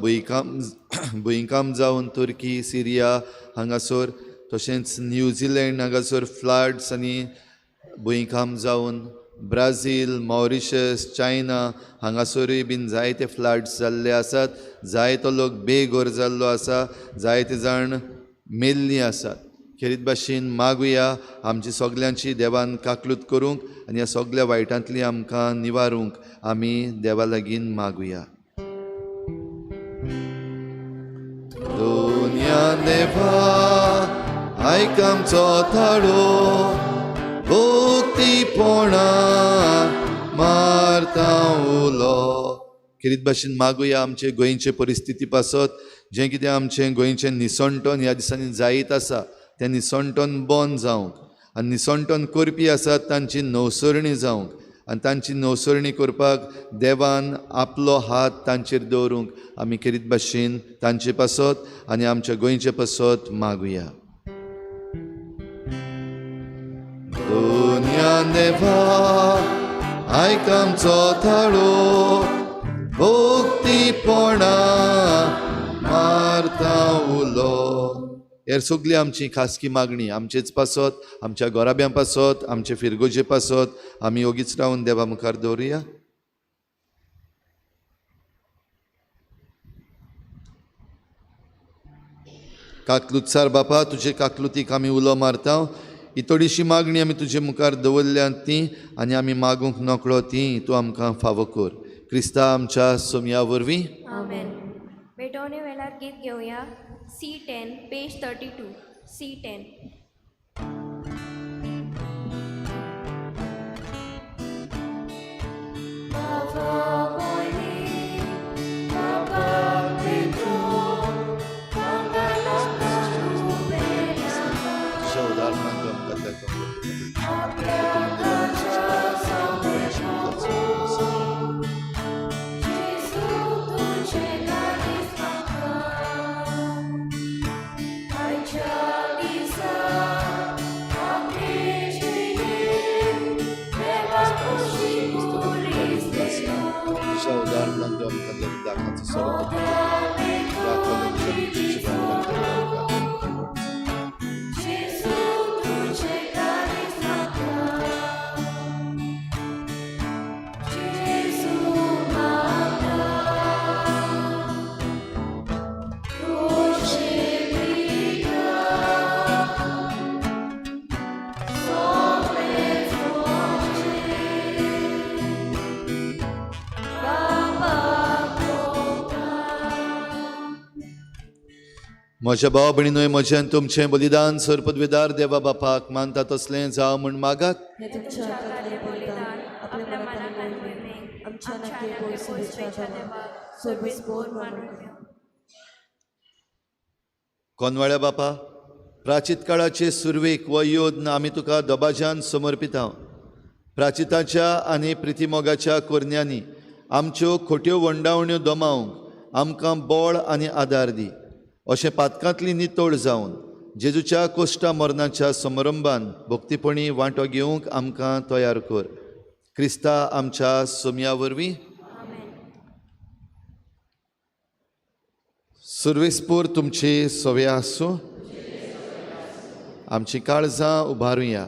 भुंयकांप जावन तुर्की, सिरिया हांगासर, तशेंच न्यूझिलंड हांगासर फ्लड्स आनी भुंयकांप जावन ब्राझील, मॉरिशस, चायना हांगासरूय बीन जायते फ्लड्स जाल्ले आसात. जायतो लोक बेघर जाल्लो आसा, जायते जाण मेल्लीं आसात. खेरीत भाशेन मागुया आमची सगल्यांची देवान काकलूत करूंक आनी ह्या सगल्या वायटांतली आमकां निवारूंक आमी देवा लागीं मागुया. दुनिया देवा आयक आमचो ताळो भक्तीपणाक मारता उलो. खेरीत भाशेन मागुया आमचे गोंयचे परिस्थिती पासत, जें कितें आमचें गोंयचें निसणटन ह्या दिसांनी जायत आसा तें निसणटन बंद जावंक आनी निसणटन करपी आसात तांची नवसरणी जावंक आनी तांची नवसरणी करपाक देवान आपलो हात तांचेर दवरूंक आमी खेरीत भाशेन तांचे पासत आनी आमच्या गोंयचे पासत मागुया. दुनिया देवा आयक आमचो ताळो भक्तीपणाक मारता उलो. हेर सगळी आमची खासगी मागणी आमचेच पासत, आमच्या गोराब्यां पासत, आमचे फिरगोजे पासत आमी ओगीच रावन देवा मुखार दवरुया. काकलुतसार बापा, तुजे काकलुतीक आमी उलो मारता. ही थोडीशी मागणी आमी तुजे मुखार दवरल्या ती आनी आमी मागूंक नकळो ती तूं आमकां फावो कर. क्रिस्ता आमच्या सोमया वरवीं आमेन. भेटवणे वेळार गीत घेवया. C10, page 32. C10. तुज्या उदाहरणान तूं आमकां तुज्या उदाहरणान तूं आमकां दाखाचो सोरो म्हज्या भाव भयणीनूय म्हजें आनी तुमचें बलिदान सरपदवेदार देवा बापाक मानता तसलें जावं म्हूण मागात. हें तुमच्या हातांतलें बलिदान आपल्या मनाक आनी आमच्या नाके पयस देवा सर्वेस्पोर मानून घेवं. कोनवाळ्या बापा, प्राचीत काळाचे सुरवेक व योद्न आमी तुका दबाज्यान समर्पिता. प्राचिताच्या आनी प्रितीमोगाच्या कोरन्यांनी आमच्यो खोट्यो वंडावण्यो दमावंक आमकां बळ आनी आदार दी. अशें पातकांतली नितळ जावन जेजूच्या कोश्टा मरणाच्या समारंभान भक्तीपणी वांटो घेवंक आमकां तयार कर. क्रिस्ता आमच्या सोमया वरवीं. सुर्वेस्पोर तुमची सव्या आसूं. आमची काळजां उबारुया.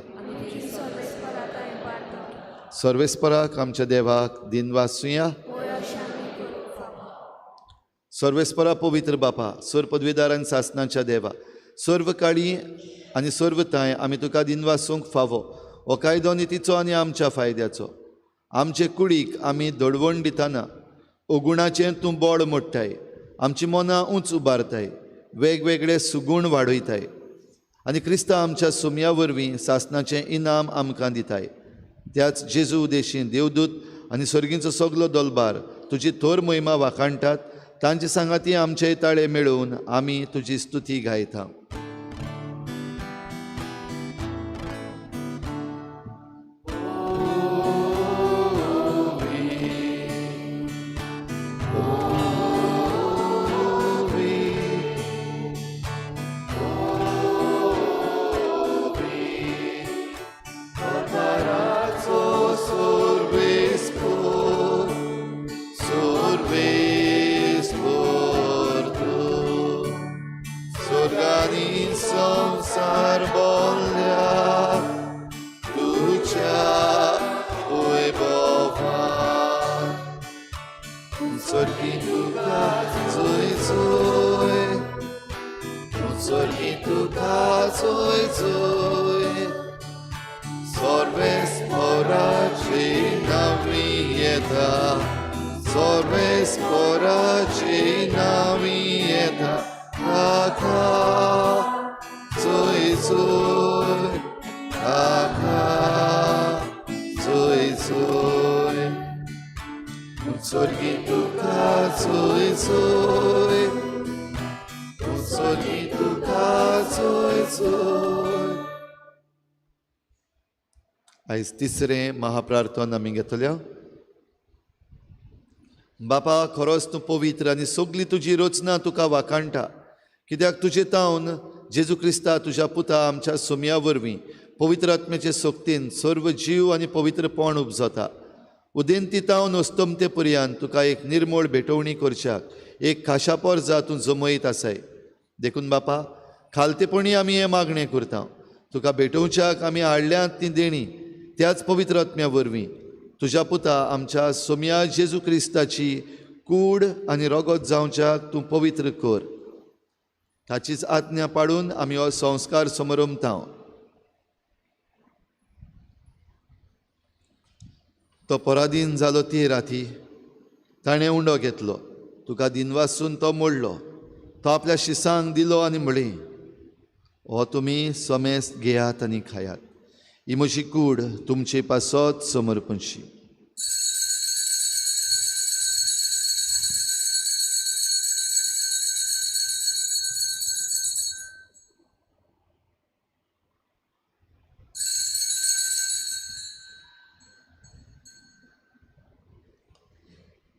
सर्वेस्पराक आमच्या देवाक दिनवासुया. सर्वेस्परा पवित्र बापा, सर्व पदवीदार आनी सासनाच्या देवा, सर्व काळी आनी सर्व तांय आमी तुका दिनवासूंक फावो. हो कायदो नितीचो आनी आमच्या फायद्याचो. आमचे कुडीक आमी दडवण दितना अगुणाचें तूं बळ मोडटाय, आमची मनां उंच उबारताय, वेगवेगळे सुगूण वाडयताय आनी क्रिस्ता आमच्या सोमया वरवीं सासनाचें इनाम आमकां दिताय. त्याच जेजू उदेशी देवदूत आनी सर्गींचो सगलो दलबार तुजी थोर महिमा वाखाणटात. तांचे सांगाती आमचे ताळे मेळोवन आमी तुजी स्तुती गायता. आयज तिसरें महाप्रार्थन आमी घेतल्या. बापा, खरोच तूं पवित्र आनी सगली तुजी रचना तुका वाखाणटा. कित्याक तुजे तावन जेजू क्रिस्ता तुज्या पुता आमच्या सोमया वरवीं पवित्र आत्म्याचे सक्तीन सर्व जीव आनी पवित्रपण उपजता. उदेंती तावन अस्तमते पर्यंत तुका एक निर्मळ भेटवणी करच्याक एक खाशापोर जा तूं जमयत आसाय. देखून बापा, खालतेपणी आमी हें मागणें करता. तुका भेटोवच्याक आमी हाडल्यात ती देणी त्याच पवित्र आत्म्या वरवीं तुज्या पुता आमच्या सोमया जेजू क्रिस्ताची कूड आनी रगत जावच्याक तूं पवित्र कर. ताचीच आज्ञा पाडून आमी हो संस्कार समरमता. तो पराधीन जालो ते राती ताणें उंडो घेतलो, तुका दिनवासून तो मोडलो, तो आपल्या शिसांक दिलो आनी म्हळें, हो तुमी समेस्त घेयात आनी खायात, ही म्हजी कूड तुमचे पासत समर्पणशी.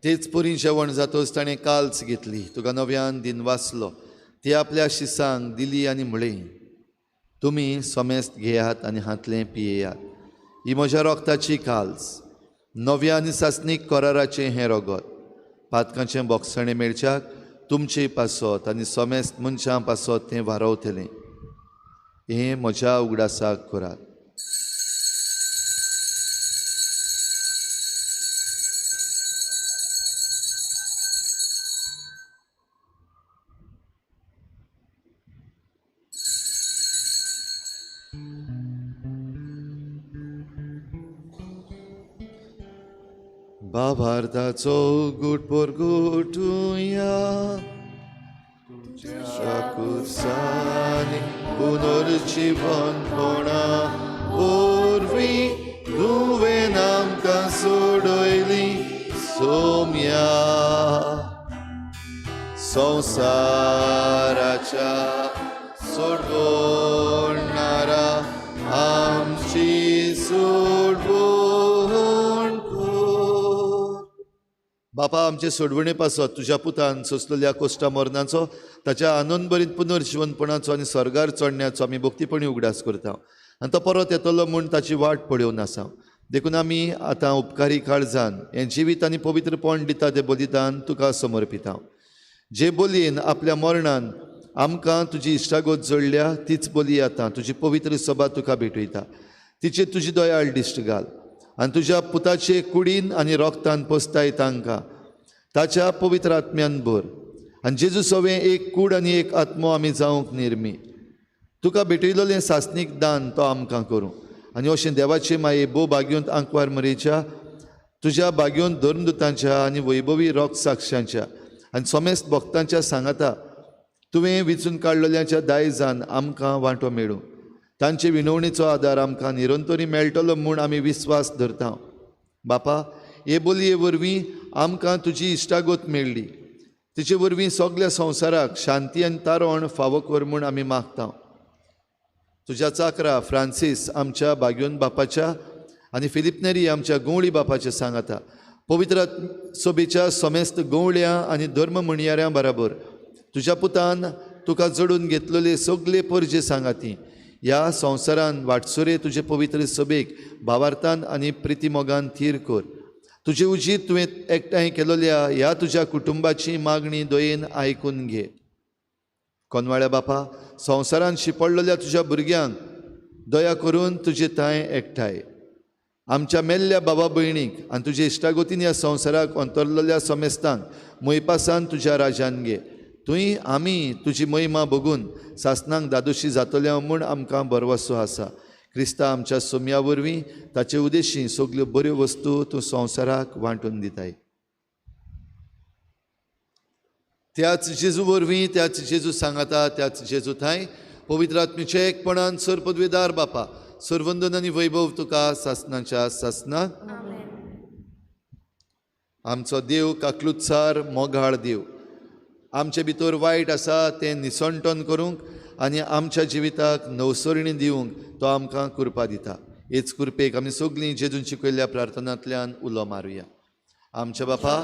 तेच परी जेवण जातच ताणें काल्स घेतली, तुका नव्यान दिन वाचलो, ती आपल्या शिसांक दिली आनी म्हळें, तुमी समेस्त घेयात आनी हांतलें पियेयात, ही म्हज्या रोगताची काल्स, नव्या आनी सासणीक कराराचें हें रोगत, पातकांचें बोगसणें मेळच्याक तुमचे पासत आनी समेस्त मनशां पासत तें वारवतलें. हें म्हज्या उगडासाक करात. बाबार्थाचो गुट परगुटुया तुज्या कुर्सांनी पुनर्जिवनपणा वरवीं तुवें आमकां सोडयली सोम्या संवसाराच्या सोडवणारा आमची सोडवण. बापा, आमचे सोडवणे पासत तुज्या पुतान सोंसलेल्या कोश्टा मरणाचो, ताच्या आनंदभरीत पुनर्जिवनपणाचो आनी स्वर्गार चडण्याचो आमी भक्तीपणी उगडास करता आनी तो परत येतलो म्हूण ताची वाट पळोवन आसा. देखून आमी आतां उपकारी काळजान हें जिवीत आनी पवित्रपण दिता तें बलिदान तुका समर्पिता. जे बोलयेन आपल्या मरणान आमकां तुजी इश्टागत जोडल्या तीच बोली आतां तुजी पवित्र सभा तुका भेटयता. तिचेर तुजी दयाळ दिश्ट घाल आनी तुज्या पुताचे कुडीन आनी रोगतान पोसताय तांकां ताच्या पवित्र आत्म्यान भर आनी जेजू सवें एक कूड आनी एक आत्मो आमी जावंक निर्मी. तुका भेटयलेलें सासणीक दान तो आमकां करूं आनी अशें देवाचे माये भोव भाग्योंत आंकवार मरेच्या तुज्या भाग्योंत धर्मदुतांच्या आनी वैभवी रोग साक्षांच्या आनी समेस्त भक्तांच्या सांगाता तुवें विचून काडलेल्यांच्या दायजान आमकां वांटो मेळूं. तांचे विनवणीचो आदार आमकां निरंतरी मेळटलो म्हूण आमी विस्वास धरता. बापा, हे बोलये वरवीं आमकां तुजी इश्टागत मेळ्ळी, तिचे वरवीं सगल्या संवसाराक शांती आनी तारण फावो कर म्हूण आमी मागता. तुज्या चाकरा फ्रांसीस आमच्या बाग्योन बापाच्या आनी फिलीप नेरी आमच्या गवळी बापाच्या सांगाता पवित्र सभेच्या समेस्त गवळ्या आनी धर्म म्हणयाऱ्यां बराबर तुज्या पुतान तुका जोडून घेतलेले सगले परजे सांगाती ह्या संवसारान वाटसुरे तुजे पवित्र सभेक भावार्थान आनी प्रितीमोगान थीर कर. तुजे उजीत तुवें एकठांय केलोल्या ह्या तुज्या कुटुंबाची मागणी दयेन आयकून घे. कोनवाळ्या बापा, संवसारान शिपडलेल्या तुज्या भुरग्यांक दया करून तुजे थांय एकठांय आमच्या मेल्ल्या बाबा भयणीक आनी तुजे इश्टागतीन ह्या संवसाराक अंतरलेल्या समेस्तांक मोयपासान तुज्या राजान घे. तुंय आमी तुजी महिमा बघून सासणांक दादोशी जातल्या म्हूण आमकां भरवसो आसा. क्रिस्ता आमच्या सोम्या वरवीं ताचे उदेशी सगल्यो बऱ्यो वस्तू तूं संवसाराक वांटून दिताय. त्याच जेजू वरवीं, त्याच जेजू सांगाता, त्याच जेजू थांय पवित्र आत्म्याच्या एकपणान सर पदवेदार बापा सर्वंदन आनी वैभव तुका सासणाच्या सासणाक. आमचो देव काकलुत्सार मोगाळ देव, आमचे भितर वायट आसा तें निसणटन करूंक आनी आमच्या जिविताक नवसरणी दिवंक तो आमकां कृपा दिता. हेच कृपेक आमी सगळीं जेजून शिकयल्ल्या प्रार्थनांतल्यान उलो मारुया. आमच्या बापा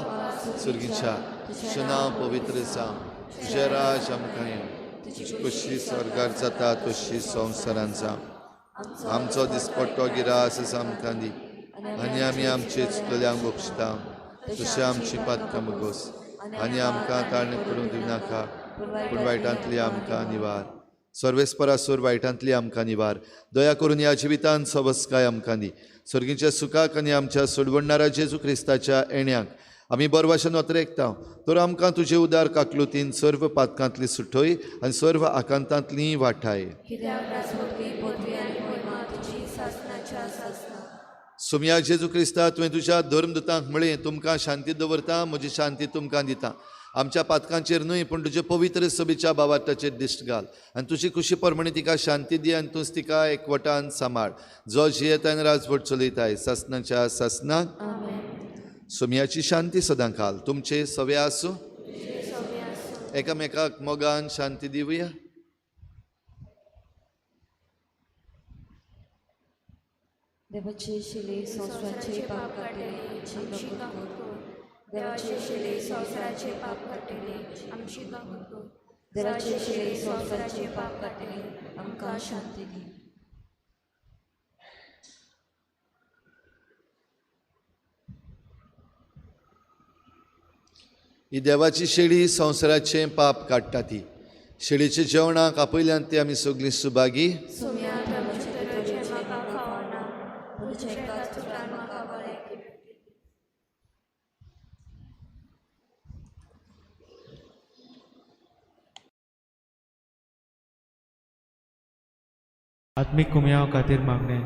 सुर्गीच्या, तुजें नांव पवित्र जावं, तुजें राज आमकां येवं, तुजी कशी स्वर्गार जाता तशी संवसारान जावं. आमचो दिसपट्टो गिरास आमकां दी आनी आमी आमचे चुकल्यांक बक्षता तशें आमची पातकां बगोस आनी आमकां ताळणी करूंक दिवनाका, पूण वायटांतली आमकां निवार. सर्वेस्परासूर वायटांतली आमकां निवार. दया करून ह्या जिवितान सवस्काय आमकां दी. सर्गीच्या सुखाक आनी आमच्या सोडवणणारा जेजू क्रिस्ताच्या येण्याक आमी बरवाशन अत्रेकता तर आमकां तुजे उदार काकलुतीन सर्व पातकांतली सुटय आनी सर्व आकांतांतली वाठाय. सोमया जेजू क्रिस्ता, तुवें तुज्या धर्मदुतांक म्हळें, तुमकां शांती दवरता, म्हजी शांती तुमकां दिता. आमच्या पातकांचेर न्हय पूण तुजे पवित्र सभेच्या भावार्थाचेर दिश्ट घाल आनी तुजी खुशी प्रमाणे तिका शांती दी आनी तूंच तिका एकवटान सांबाळ, जो जियेता आनी राजवट चलयताय सासनाच्या सासनाक. सोमयाची शांती सदां काल तुमचे सवे आसूं. एकामेकाक मोगान शांती दिवया. देवाचे शिले संवसाराचे पाप काडटले आमची काकूट कर. देवाचे शिले संवसाराचे पाप काडटले आमची काकूट कर. देवाचे शिले संवसाराचे पाप काडटले आमकां शांती दी. ही देवाची शेळी संवसाराचें पाप काडटा ती शेळीच्या जेवणाक आपयल्यान ती आमी सगळीं सुभागी. आत्मीक कुमयाव खातीर मागणें.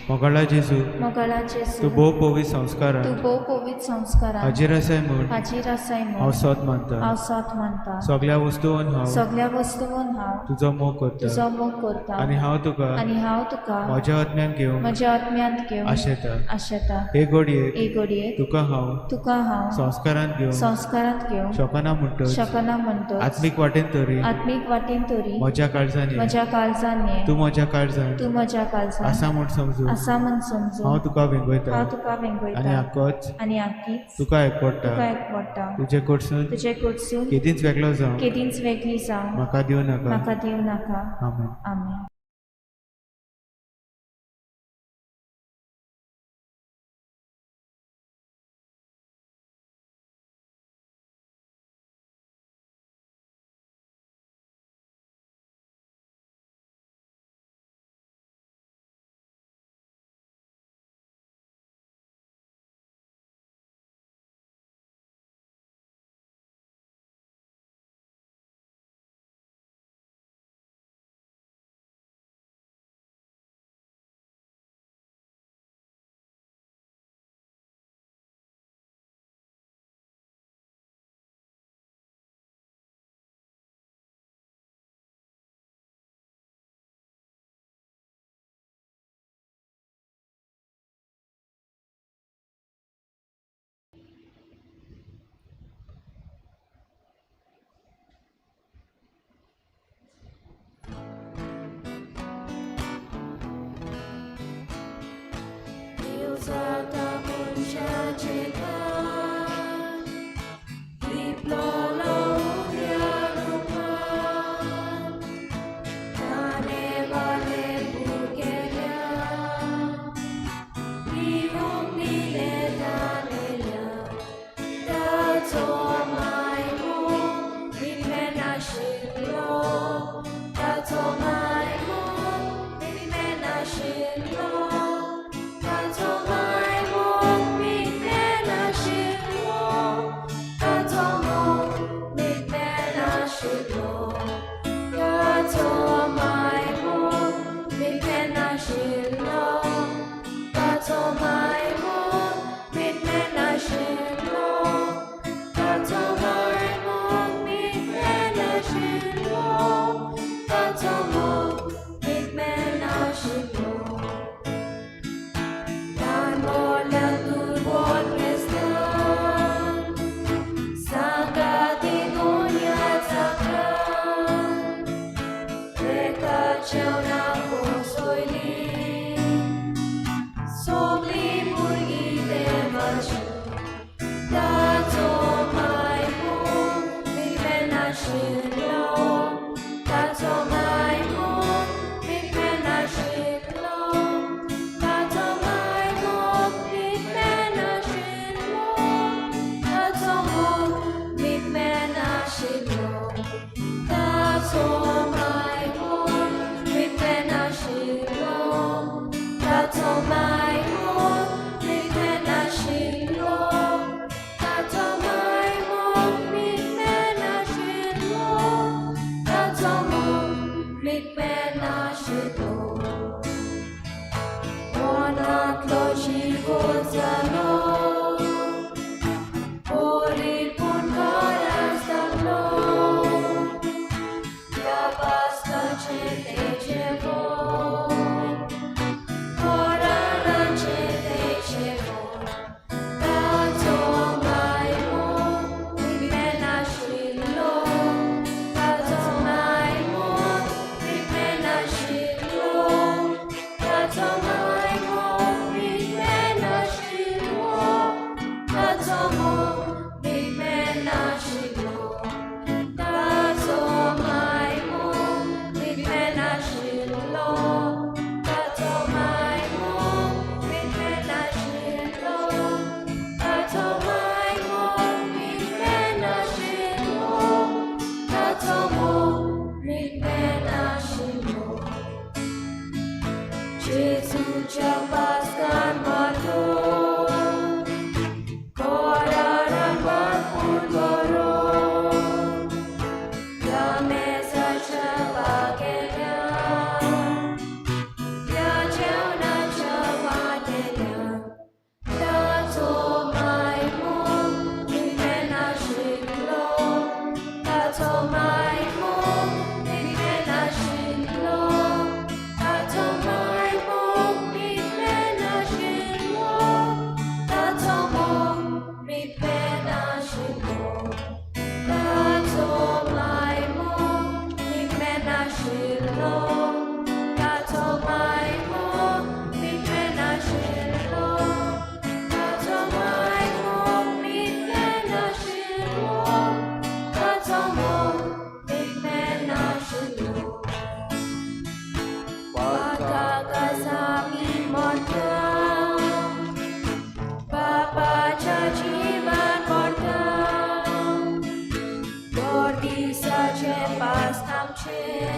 मोगाळा जेजू, मोगाळा जेजू, तूं भोव पवित्र संस्कारान तूं भोव पवित्र संस्कारान हाजीर आसाय म्हूण हाजीर आसाय म्हूण हांव सोद मानता. हांव सोद मानता. सगळ्या वस्तून हांव सगळ्या वस्तून हांव तुजो मोग करता तुजो मोग करता आनी हांव तुका आनी हांव तुका म्हज्या आत्म्यान घेवंक म्हज्या आत्म्यांत घेवंक आशेता. आशेता. हे घडयेक हे घडयेक तुका हांव तुका हांव संस्कारांत घेवंक संस्कारांत घेवंक शकना म्हणटच शकना म्हणटच आत्मीक वाटेन तरी आत्मीक वाटेन तरी म्हज्या काळजान ये. म्हज्या काळजान ये. तूं म्हज्या काळजान तूं म्हज्या काळजान आसा म्हूण समजून आसा म्हूण समजून हांव तुका वेंगयता हांव तुका वेंगयता आनी आकोच आनी आकीच तुका एकवडटा. तुका एकवडटा. तुजे कडसून तुजे कडसून केदींच वेगळो जावं केदींच वेगळी जावं म्हाका दिवं नाका. म्हाका दिवं नाका. आमेन. आमेन. ताचो मायमोग निकमेनाशिल्लो, ताचो मायमोग निकमेनाशिल्लो, ताचो मोग निकमेनाशिल्लो, ताचो मायमोग निकमेनाशिल्लो, ताचो मायमोग निकमेनाशिल्लो, ताचो मायमोग निकमेनाशिल्लो, ताचो मोग निकमेनाशिल्लो. पाकाक आमी मोडटा, बापाच्या जिवान मोडटा, दर दिसाचें पास्त आमचें,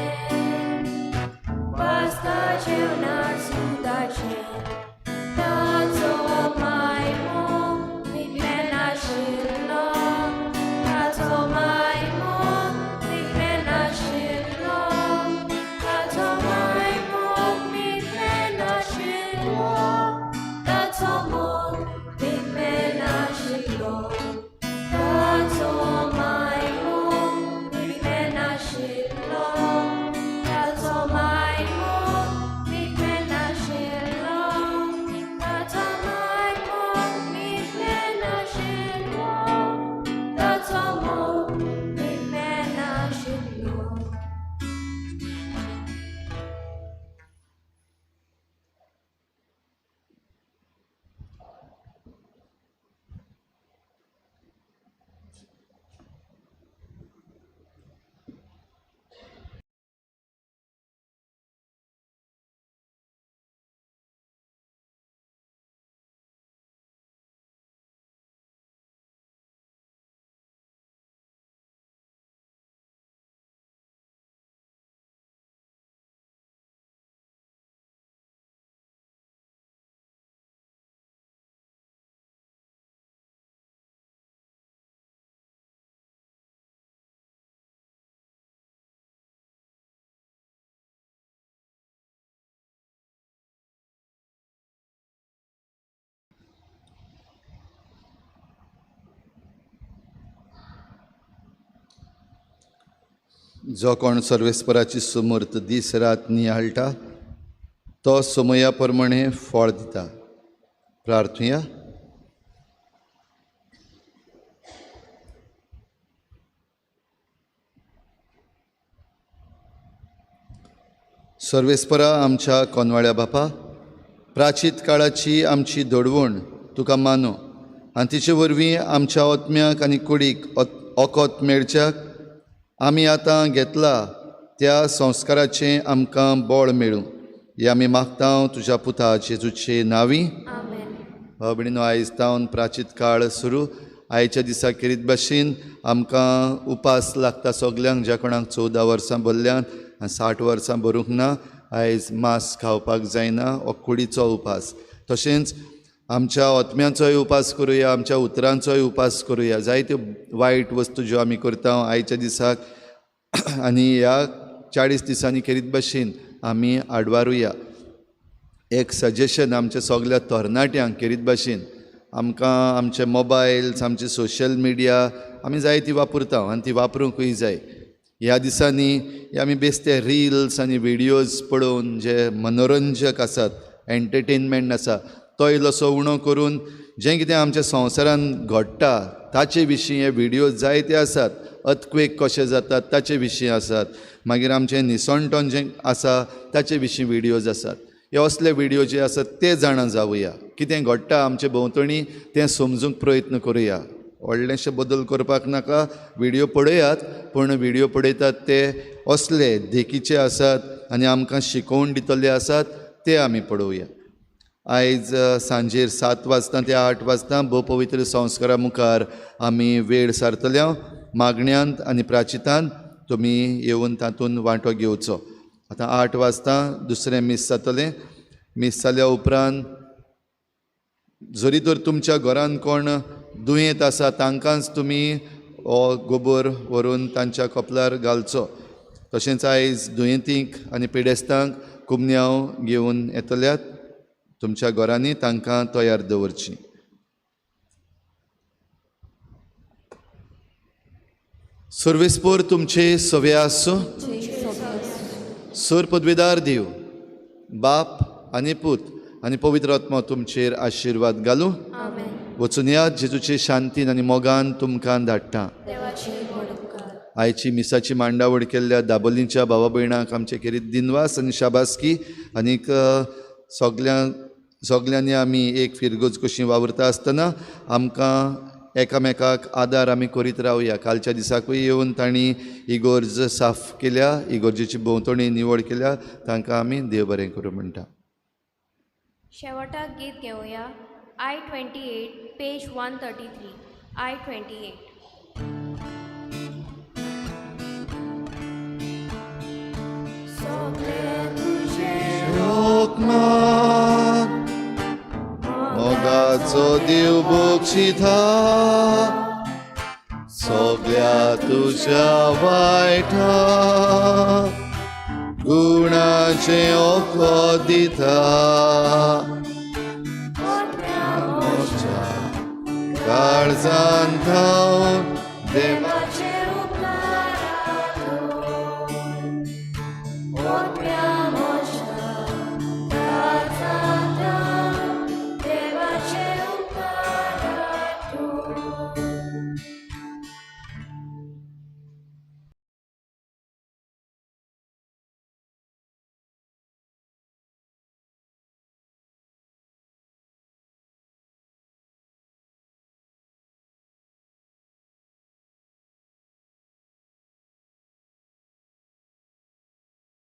पास्ता जेवणार सुदाचें, ताचो मायमोग निकमेनाशिल्लो, ताचो मायमोग निकमेनाशिल्लो, ताचो मायमोग निकमेनाशिल्लो, ताचो मोग निकमेनाशिल्लो, ताचो मायमोग निकमेनाशिल्लो, ताचो मायमोग निकमेनाशिल्लो, ताचो मायमोग निकमेनाशिल्लो, ताचो मोग निकमेनाशिल्लो. जो कोण सर्वेस्पराची सुमूर्त दीस रात नियाळटा तो समया प्रमाणे फळ दिता. प्रार्थुया. सर्वेस्परा आमच्या कोनवाळ्या बापा, प्राचीत काळाची आमची दडवण तुका मानो आनी तिचे वरवीं आमच्या ओत्म्याक आनी कुडीक ओकोत मेळच्याक आमी आतां घेतला त्या संस्काराचें आमकां बळ मेळूं हें आमी मागता तुज्या पुता जेजूचे नांवी. भाव भयणीनो, आयज तावन प्राचीत काळ सुरू. आयच्या दिसा खेरीत भाशेन आमकां उपास लागता सगल्यांक, ज्या कोणाक 14 वर्सां भरल्यान आनी 60 वर्सां भरूंक ना, आयज मांस खावपाक जायना, हो कुडीचो उपास. तशेंच आमच्या आत्म्याचोय उपास करुया, आमच्या उतरांचोय उपास करुया. जायत्यो वायट वस्तू ज्यो आमी करता आयच्या दिसाक आनी ह्या 40 दिसांनी खेरीत भाशेन आमी आडवारुया. एक सजेशन आमच्या सगल्या तरणाट्यांक खेरीत भाशेन, आमकां आमचे मोबायल्स, आमचे सोशल मिडिया आमी जाय ती वापरता आनी ती वापरूंकूय जाय. ह्या दिसांनी हे आमी बेस्ते रिल्स आनी विडियोज पळोवन जे मनोरंजक आसात, एंटरटेनमेंट आसा, तो इल्लोसो उणो करून जें कितें आमच्या संवसारांत घडटा ताचे विशीं हे विडियोज जायते आसात. अर्थक्वेक कशें जातात ताचे विशीं आसात, मागीर आमचें निसणटण जें आसा ताचे विशीं विडियोज आसात. हे असले विडियो जे आसात ते जाणा जावया, कितें घडटा आमचे भोंवतणी तें समजूंक प्रयत्न करुया. व्हडलेशे बदल करपाक नाका, विडियो पळयात, पूण विडियो पळयतात ते असले देखीचे आसात आनी आमकां शिकोवन दितले आसात ते आमी पळोवया. आयज सांजेर 7 वाजता ते 8 वाजता भोवपवित्र संस्कारा मुखार आमी वेळ सारतले. मागण्यांत आनी प्राचितांत तुमी येवन तातूंत वांटो घेवचो. आतां 8 वाजता दुसरें मीस जातलें. मीस जाल्या उपरांत जरी तर तुमच्या घरान कोण दुयेंत आसा तांकांच तुमी हो गोबोर व्हरून तांच्या कपलार घालचो. तशेंच आयज दुयेंतींक आनी पिडेस्तांक कुमन्यांव घेवन येतल्यात, तुमच्या घरांनी तांकां तयार दवरची. सर्वेस्पोर तुमचे सवे आसूं. सोर पदवेदार देव बाप आनी पूत आनी पवित्र आत्मो तुमचेर आशिर्वाद घालूं. वचून यात जेजूचे शांतीन आनी मोगान तुमकां धाडटा. आयची मिसाची मांडावळ केल्ल्या दाबोलींच्या भावा भयणांक आमचे खेरीत दिनवास आनी शाबासकी. आनीक सगल्यांनी आमी एक फिरगोज कशी वावुरता आसतना आमकां एकामेकाक आदार आमी करीत रावया. कालच्या दिसाकूय येवन तांणी इगोर्ज साफ केल्या, इगोर्जेची भोंवतणी निवळ केल्या. तांकां आमी देव बरें करूं म्हणटा. शेवटाक गीत घेवया. I 28 page 133. I 28. मोगाचो देव बक्षिता सगल्या तुज्या वायटा गुणाचें ओको दिता. काळजान थावन देवाचें